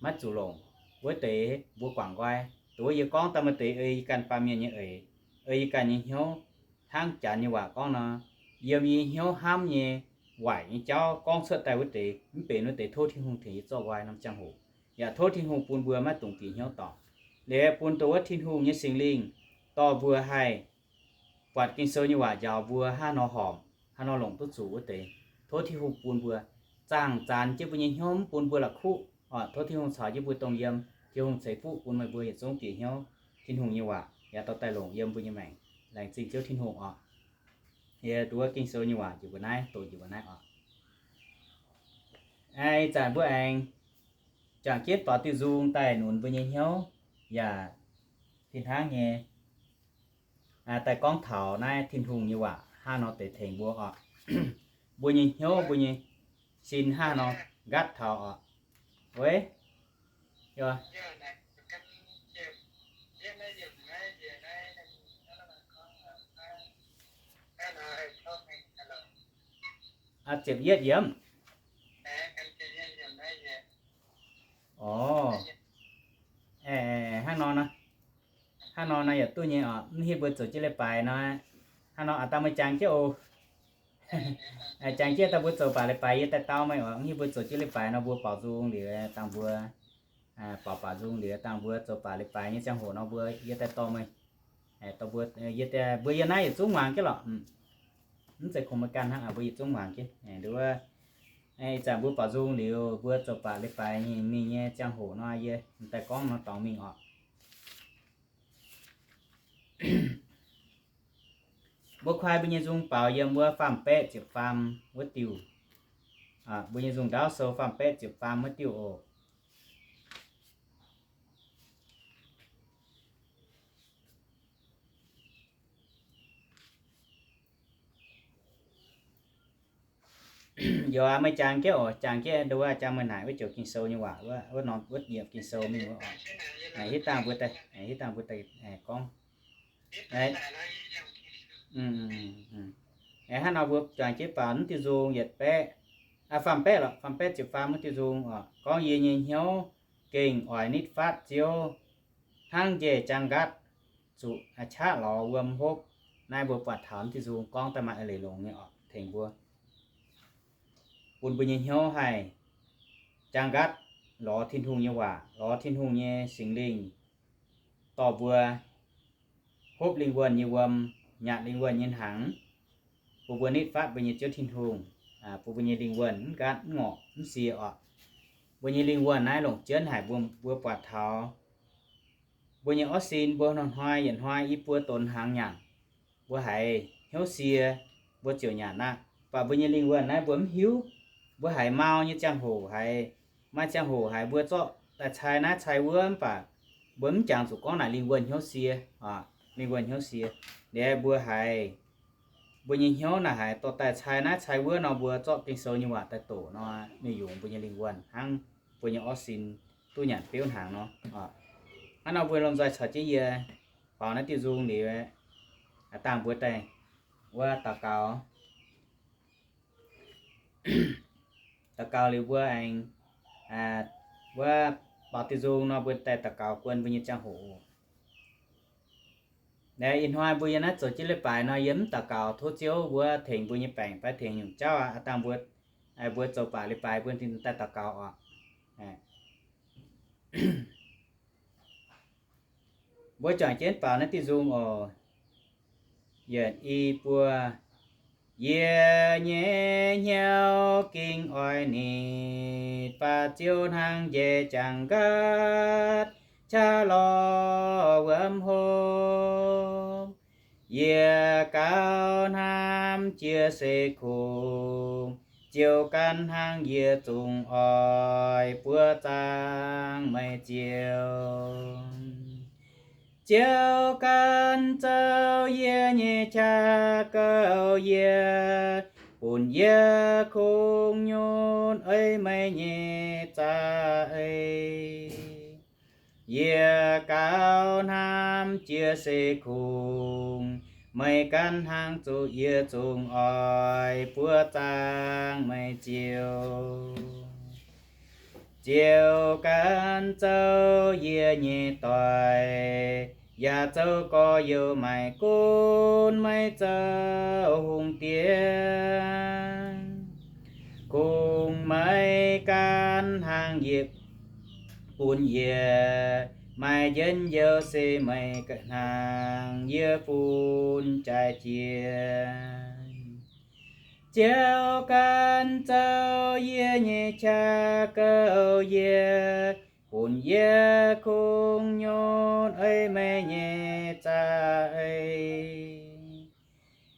maiv zuqc longc, wuov deix mbuo guangc nqoi. Dongh wuov yie gorngv daaih maaih deix ei yie ganh baamh mienh nyei eix, ei yie ganh nyei hnyouv, hnangv Janx nyei waac gorngv nor, yiem yie hnyouv hnamv nyei, waaic nyei jauv gorngv cuotv daaih wuov deix, mv benx wuov deix tov Tin-Hungh tengx yie zorqv nqoi norm ziangh hoc. Yaac tov Tin-Hungh bun mbuo maiv dungx bieqc hnyouv dorngc. Liuz bun dongh wuov Tin-Hungh nyei Singx Lingh dorh mbuo haih buatc Ging-Sou nyei waac njaaux mbuo hnangv haaix nor horpc, hnangv haaix nor longc duqv zuqc wuov deix. Tov Tin-Hungh bun mbuo zaangh zanx jienv mbuo nyei hnyouv, mv bun mbuo la'kuqv oc. Tov Tin-Hungh caux jienv mbuo dongh yiem. Tin-Hungh ceix fuqv bun meih mbuo yietc zungv bieqc hnyouv Tin-Hungh nyei waac yaac dorh daaih longc yiem mbuo nyei maengc. Laengz zingh Ziouv Tin-Hungh oc. Yie duqv Ging-Sou nyei waac njiec mbuo naaiv, doqc njiec mbuo naaiv oc. Ih zanc mbuo aengx juangc jienv faaux diuh nzung daaih nunz mbuo nyei hnyouv, yaac fih hnangv nyei daaih gorngv taux naaiv Tin-Hungh nyei waac hnangv nor deix tengx mbuo oc. Mbuo nyei hnyouv, mbuo nyei sin hnangv nor nqatv taux oc. Weiv, ziepc yietv yiemc. Orv, hnangv nor nor, hnangv nor nor yaac duqv nyei oc. Mv hiuv mbuo zoux jienv leiz-baaix nor, hnangv nor a'dangh meih jangx jienv oc. Jangx jienv dangh mbuo zoux baac leiz-baaix yie daaih dau meih oc. Mv hiuv mbuo zoux jienv leiz-baaix nor mbuo baaux nzung liuz dangh mbuo, baaux baac nzung liuz dangh mbuo zoux baac leiz-baaix nyei ziangh hoc nor mbuo yie daaih dorh meih, dorh mbuo, yie, mbuo yiem naaiv yietc zungv muangx jienv lorqc. Mv zeiz kungx meih ganh hnangv, mbuo yietc zungv muangx jienv. Nduov, ih zanc mbuo baaux nzung liuz mbuo zoux baac leiz-baaix nyei mingh nyei ziangh hoc nor yie daaih gorngv nor dorngx mingh oc. Mbuo kuaai mbuo nyei nzung baaux yiem wuov faam-baeqv ziepc faam wuov diuh. Mbuo nyei nzung ndaauv sou faam-baeqv ziepc faam wuov diuh oc. Youz aac, meih jangx jienv oc, jangx jienv nduov jangx meih naaic wuov joux Ging-Sou nyei waac, wuov norm wuov yiemc Ging-Sou mingh wuov oc. Hitv dangh mbuo daaih, hitv dangh mbuo daaih gorngv. Hnangv nor mbuo juangc jienv baaux naaiv diuh nzung yietc baeqv, faam-baeqv lorqc, faam-baeqv ziepc faam wuov diuh nzung oc. Gorngv yie nyei hnyouv gengh oix nitv fatv Ziouv hnangv njiec jaang nqatv zuqc qaqv lorz wuom hopv. Naaiv mbuo buatc taux naaiv diuh nzung gorngv daaih maaih eix leiz longx nyei oc, tengx mbuo bun mbuo nyei hnyouv haih jaang nqatv lorz Tin-Hungh nyei waac, lorz Tin-Hungh nyei Singx Lingh dorh mbuo hopv lingh wuonh nyei wuom, nyanc lingh wuonh nyei hnaangx, bun mbuo nitv fatv mbuo nyei Ziouv Tin-Hungh, bun mbuo nyei lingh wuonh mv nqaatv mv ngorc mv sie oc. Mbuo nyei lingh wuonh naaiv longc jienv haic, mbuo, mbuo buatc taux mbuo nyei orv sin, mbuo hnoi-hnoi yietc hnoi i buo donx hnaangx nyanc, mbuo haiz hnyouv sie, mbuo ziouc nyanc aqv. Mv baac mbuo nyei lingh wuonh naaiv mbuo mv hiuv. Mbuo haiz mau nyei ziangh hoc haiz, maaih ziangh hoc haiz mbuo zorqv daaih cai naaiv cai wuov, mv baac mbuo mv jangx zuqc gorngv naaic lingh wuonh hnyouv sie, lingh wuonh hnyouv sie. Liuz mbuo haiz, mbuo nyei hnyouv naaic haiz dorh daaih cai naaiv cai wuov nor, mbuo zorqv Ging-Sou nyei waac daaih doqc nor, ninh yungz mbuo nyei lingh wuonh hnangv mbuo nyei orv sin duqv nyanc biouv hnaangx nor. Hnangv nor mbuo lomh nzoih caux jienv yie baaux naaiv diuh nzung liuz, dangh mbuo daaih wuov daux gaux. Daux gaux liuz mbuo aengx wuov baaux diuh nzung nor, mbuo daaih daux gaux guon mbuo nyei ziangh hoc. Ih hnoi mbuo yiem naaiv zoux jienv leiz-baaix nor, yie mv daux gaux tov Ziouv wuov tengx mbuo nyei baengc fai tengx nyungc jauv aqv. Dangh mbuo, mbuo zoux baac leiz-baaix mbuo daaih daux gaux oc. Mbuo juangc jienv baaux naaiv diuh nzung oc. Yietc, i, buo. Yie nyei hnyouv gengh oix nitv fatv Ziouv hnangv njiec jaang nqatv qaqv lorz wuom hopv. Yie gaux hnamv Ziouv se kungx, Ziouv ganh hnangv yie zungv oix buoqv zaangc meih Ziouv. Ziouv ganh zoux yie nyei qaqv gouv yie, bun yie kungx nyunc ei meih nyei za'eix. Yie gaux hnamv Ziouv se kungx, meih ganh hnangv zuqc yie zungv oix buoqv zaangc meih Ziouv. Ziouv ganh zoux yie nyei doic, yaac zoux gorx-youz maaic gunv meih zoux hungh diex. Kungx meih ganh hnangv yie, bun yie maaih njien-youh se meih hnaangx yie bun jaaix jiex. Ziouv ganh zoux yie nyei qaqv gouv yie, bun yie kungx nyunc ei meih nyei za'eix.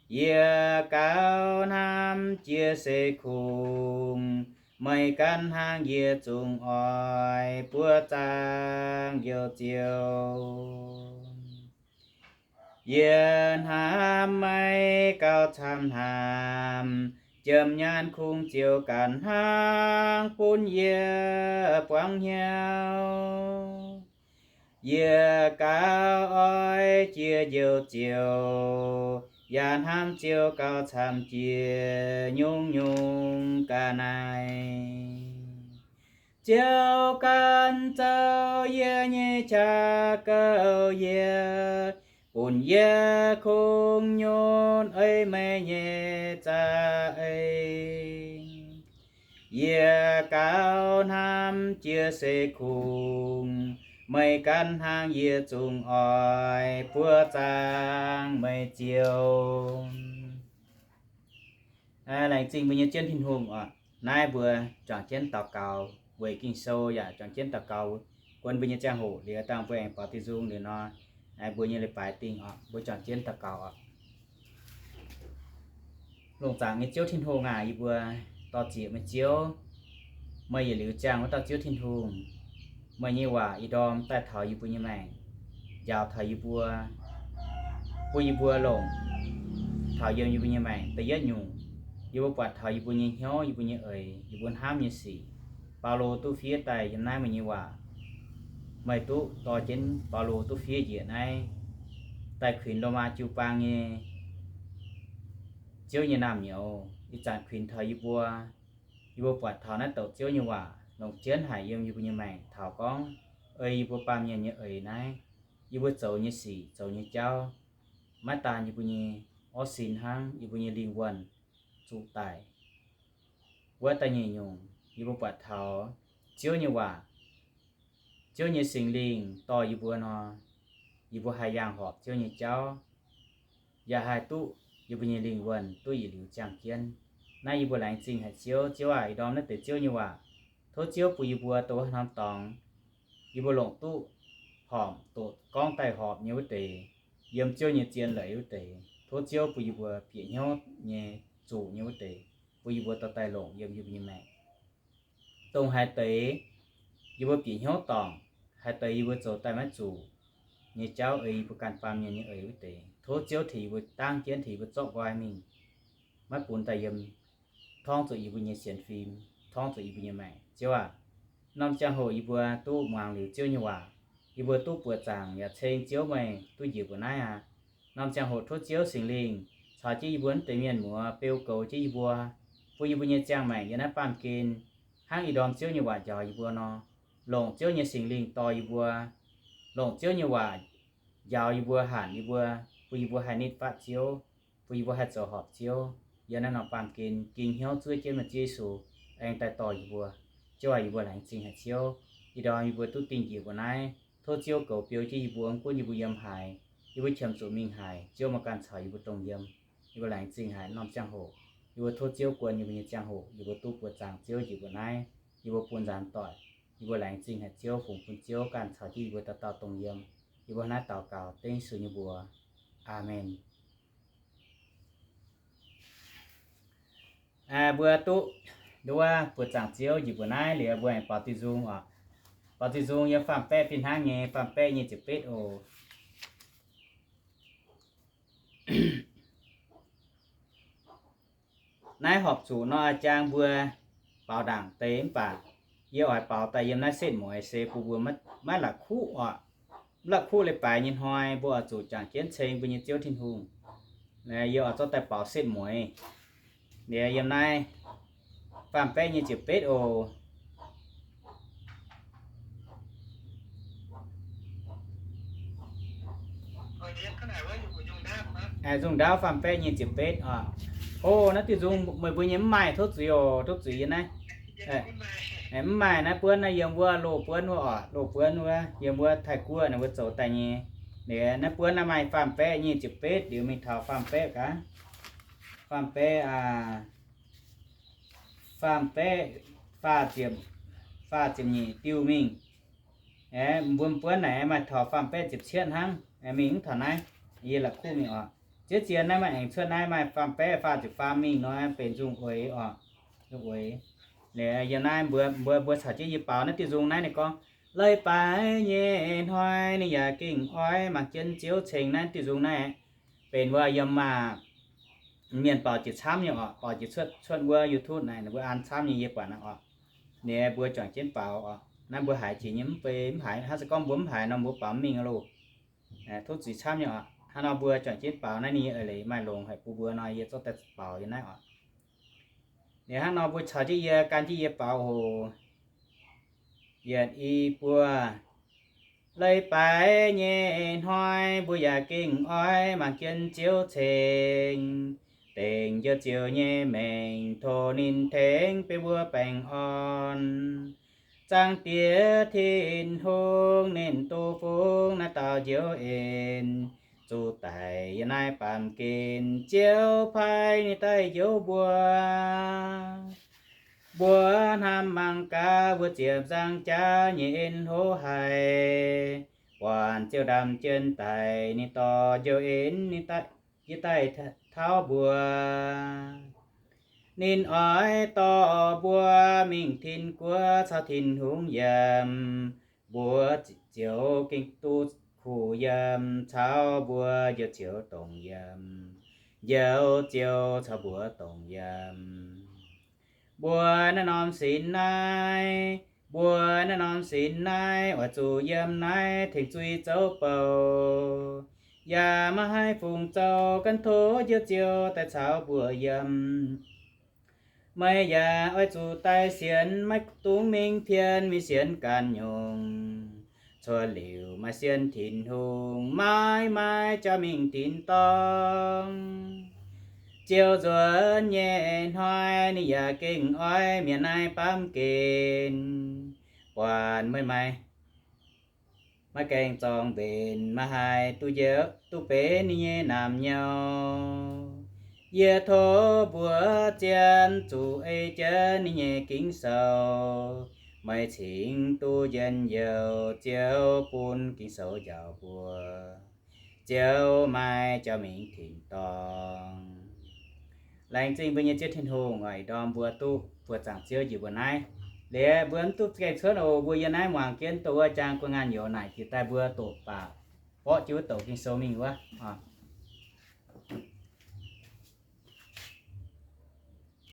Yie gaux hnamv Ziouv se kungx, meih ganh hnangv yie zungv oix buoqv zaangc Njoux Ziouv. Yie hnamv meih gauh camv hnaamv, jiem nyaanh kungx Ziouv ganh hnangv bun yie buangv hnyouv. Yie gauh oix jiex Njoux Ziouv, yaac hnamv Ziouv gauh camv jiex nyungc-nyungc ga'naaiv. Ziouv ganh zoux yie nyei qaqv gouv yie, bun yie kungx nyunc ei meih nyei za'eix. Yie gauh hnamv Ziouv se kungx, meih ganh hnangv yie zungv oix buoqv zaangc meih Ziouv. Laengz zingh mbuo nyei Ziouv Tin-Hungh oc. Naaiv mbuo juangc jienv daux gaux weic Ging-Sou yaac juangc jienv daux gaux guon mbuo nyei ziangh hoc liuz, dangh mbuo aengx baaux diuh nzung liuz nor, mbuo nyei leiz-baaix dingh oc. Mbuo juangc jienv daux gaux oc. Longc zaangc nyei Ziouv Tin-Hungh aac, yie mbuo dor-ziec meih Ziouv, meih yietc liuz ziangh wuov dauh Ziouv Tin-Hungh. Meih nyei waac ih ndorm daaih taux yie mbuo nyei maengc, njaaux taux yie mbuo, bun yie mbuo longc taux yiem yie mbuo nyei maengc. Da'yietv nyungc, yie mbuo buatc taux yie mbuo nyei hnyouv, yie mbuo nyei eix, yie mbuo hnamv nyei sic. Baulo duqv fiev daaih yiem naaiv meih nyei waac. Meih duqv dorh jienv Baulo duqv fiev njiec naaiv daaih kuinx Lomaa jiu-baang nyei Ziouv nyei naamh nyouz. Ih zanc kuinx taux yie mbuo, yie mbuo buatc taux naaiv douc Ziouv nyei waac longc jienv haic yiem yie mbuo nyei maengc taux gorngv ei yie mbuo baamh mienh nyei eix naaiv, yie mbuo zoux nyei sic, zoux nyei jauv, maiv daan yie mbuo nyei orv sin hnangv, yie mbuo nyei lingh wuonh zuqc daic. Wuov da'nyeic nyungc, yie mbuo buatc taux Ziouv nyei waac, Ziouv nyei Singx Lingh dorh yie mbuo nor, yie mbuo haih yangh horpc Ziouv nyei jauv, yaac haih duqv yie mbuo nyei lingh wuonh duqv yietc liuz ziangh jienv. Naaiv yie mbuo laengz zingh haic Ziouv. Ziouv aac, ih ndorm naaiv deix Ziouv nyei waac, tov Ziouv bun yie mbuo doqc hnangv dorngx, yie mbuo longc duqv horpc, doqc gorngv daaih horpc nyei wuov deix, yiem Ziouv nyei zien leiz wuov deix. Tov Ziouv bun yie mbuo bieqc hnyouv nyei, zuqc nyei wuov deix, bun yie mbuo dorh daaih longc yiem yie mbuo nyei maengc. Dongh haaix deix yie mbuo bieqc hnyouv dorngc, haaix deix yie mbuo zoux daaih maiv zuqc nyei jauv, ei yie mbuo ganh baamh mienh nyei eix wuov deix, tov Ziouv tengx yie mbuo dangv jienv, tengx yie mbuo zorqv nqoi mingh, maiv bun daaih yiem, torngv zuqc yie mbuo nyei sienx fim, torngv zuqc yie mbuo nyei maengc. Ziouv aac, norm ziangh hoc yie mbuo duqv muangx liuz Ziouv nyei waac, yie mbuo duqv buoqc zaangc yaac ceng Ziouv meih duqv njiec mbuo naaiv aqv. Norm ziangh hoc tov Ziouv Singx Lingh caux jienv yie mbuo naaiv deix mienh muoz beu goux jienv yie mbuo, bun yie mbuo nyei ziangh maengc yiem naaiv baamh gen hnangv ih ndorm Ziouv nyei waac njaaux yie mbuo nor, longc Ziouv nyei Singx Lingh dorh yie mbuo, longc Ziouv nyei waac njaaux yie mbuo, hanc yie mbuo, bun yie mbuo haih nitv fatv Ziouv, bun yie mbuo haih zoux horpc Ziouv. Yiem naaiv norm baamh gen ging hnyouv zuov jienv meih Ziouv Yesu aengx daaih dorh yie mbuo. Ziouv aac, yie mbuo laengz zingh haic Ziouv. Ih ndorm yie mbuo duqv dingh njiec mbuo naaiv, tov Ziouv goux beu jienv yie mbuo, mv gunv yie mbuo yiem haaix, yie mbuo qiemx zuqc mingh haaix, Ziouv meih ganh caux yie mbuo dongh yiem. Yie mbuo laengz zingh haic norm ziangh hoc, yie mbuo tov Ziouv guon yie mbuo nyei ziangh hoc, yie mbuo duqv buoqc zaangc Ziouv njiec mbuo naaiv, yie mbuo bun nzaanx doic. Yie mbuo laengz zingh haic Ziouv, fungx bun Ziouv ganh caux jienv yie mbuo dauh dauh dongh yiem. Yie mbuo naaiv daux gaux dengv Yesu nyei mbuox. Aamen. Mbuo duqv nduov buoqc zaangc Ziouv njiec mbuo naaiv liuz, mbuo aengx baaux diuh nzung oc. Baaux diuh nzung yiem Faam-Baeqv fih hnangv nyei, Faam-Baeqv nyic ziepc betv oc. Naaiv horpc zuqc nor, a'jang mbuo baaux ndaangc deix mv baac yie oix baaux daaih yiem naaiv setv mueiz se bun mbuo maiv la'kuqv oc. Mv la'kuqv leiz-baaix nyei hnoi mbuo oix zuqc jangx jienv ceng mbuo nyei Ziouv Tin-Hungh. Yie oix zorqv daaih baaux setv mueiz. Liuz yiem naaiv Faam-Baeqv nyic ziepc betv oc. Nzung ndaauv Faam-Baeqv nyic ziepc betv oc. O, naaiv diuh nzung meih mbuo nyei mv maaih, tov zuiz oc, tov zuiz yiem naaiv. Mv maaih, naaiv buonv naaiv yiem wuov loz buonv wuov oc, loz buonv wuov yiem wuov Taiv-Guoqv naaiv mbuo zoux daaih nyei. Liuz naaiv buonv naaiv maaih Faam-Baeqv nyic ziepc betv, liuz mingh taux Faam-Baeqv gaax. Faam-Baeqv, Faam-Baeqv faah ziepc, faah ziepc nyeic diuh mingh. Mbuo buonv naaic maaih taux Faam-Baeqv ziepc cietv hnangv, mingh mv taux naaiv, yie la'kuqv mingh oc. Ziex ziex naaiv maaih aengx cuotv naaiv maaih Faam-Baeqv faah ziepc faam mingh nor benx nzung uix oc, nzung uix. Liuz yiem naaiv mbuo, mbuo, mbuo caux jienv yie baaux naaiv diuh nzung naaiv ninh gorngv, leiz-baaix nyei hnoi ninh yaac gengh oix mangc jienv Ziouv ceng naaiv diuh nzung naaiv. Benx mbuo yiem maah, mienh baaux jiex camv nyei oc, baaux jiex cuotv, cuotv wuov YouTube naaic ninh mbuo an camv nyei yie buatc naaiv oc. Liuz mbuo juangc jienv baaux oc. Naaiv mbuo haiz jiex nyei mv bei mv haiz, hnangv se gorngv mbuo mv haiz nor mbuo baaux mv mingh loh. Tov zuiz camv nyei oc. Hnangv nor mbuo juangc jienv baaux naaiv ninh nyei eix leiz maaih longx haic bun mbuo nor yie zorqv daaih baaux yiem naaiv oc. Liuz hnangv nor mbuo caux jienv yie, gan jienv yie baaux oc. Yietc, i, buo. Leiz-baaix nyei hnoi mbuo yaac gengh oix mangc jienv Ziouv ceng. Dengc njoux Ziouv nyei mengh tov ninh tengx bun mbuo baengh orn. Zaangc Diex Tin-Hungh ninh duqv fungx naaiv dauh njoux en, zuqc daic yiem naaiv baamh gen, Ziouv paaiv ninh daaih njoux mbuo. Mbuo hnamv mangc gaax mbuo ziepc nzangc jaax nyei en hlo haic. Buatc Ziouv ndaamv-jien daic, ninh dorh njoux en ninh daaih, yie daaih tauv mbuo. Ninh oix dorh mbuo mingh tin-guoqv caux Tin-Hungh yiem. Mbuo ziouc gengh duqv kuh yiem, caux mbuo njoux ziouc dongz yiem, njoux ziouc caux mbuo dongz yiem. Mbuo naaiv norm sin naaiv, mbuo naaiv norm sin naaiv oix zuqc yiem naaiv tengx zuiz zouv bou. Yaac maiv haih fungc zoux ganh tov njoux ziouc daaih caux mbuo yiem. Meih yaac oix zuqc daaih sienx, maiv dungx mingh pien mingh sienx ganh nyungc. Cuotv liuz maaih sienx Tin-Hungh, maiv maaih jauv mingh tin-dorngh. Ziouv nzuonx nyei hnoi ninh yaac gengh oix mienh naaiv baamv gen. Buatc meih maaih maiv gaengh zorng mbenc, maiv haih duqv njoux, duqv benx ninh nyei naamh nyouz. Yie tov mbuox zien zuqc ei jienv ninh nyei Ging-Sou. Meih cingx duqv njien-youh, Ziouv bun Ging-Sou njaaux mbuo, ziouc maaih jauv mingh tin-dorngh. Laengz zingh mbuo nyei Ziouv Tin-Hungh oix ndorm mbuo duqv buoz-zaangc Ziouv njiec mbuo naaiv. Liuz mbuo mv duqv gaengh cuotv oc, mbuo yiem naaiv muangx jienv doqc wuov jang gu'nguaaz youz naaic jiex daaih mbuo doqc baac borqv jienv wuov douc Ging-Sou mingh wuov.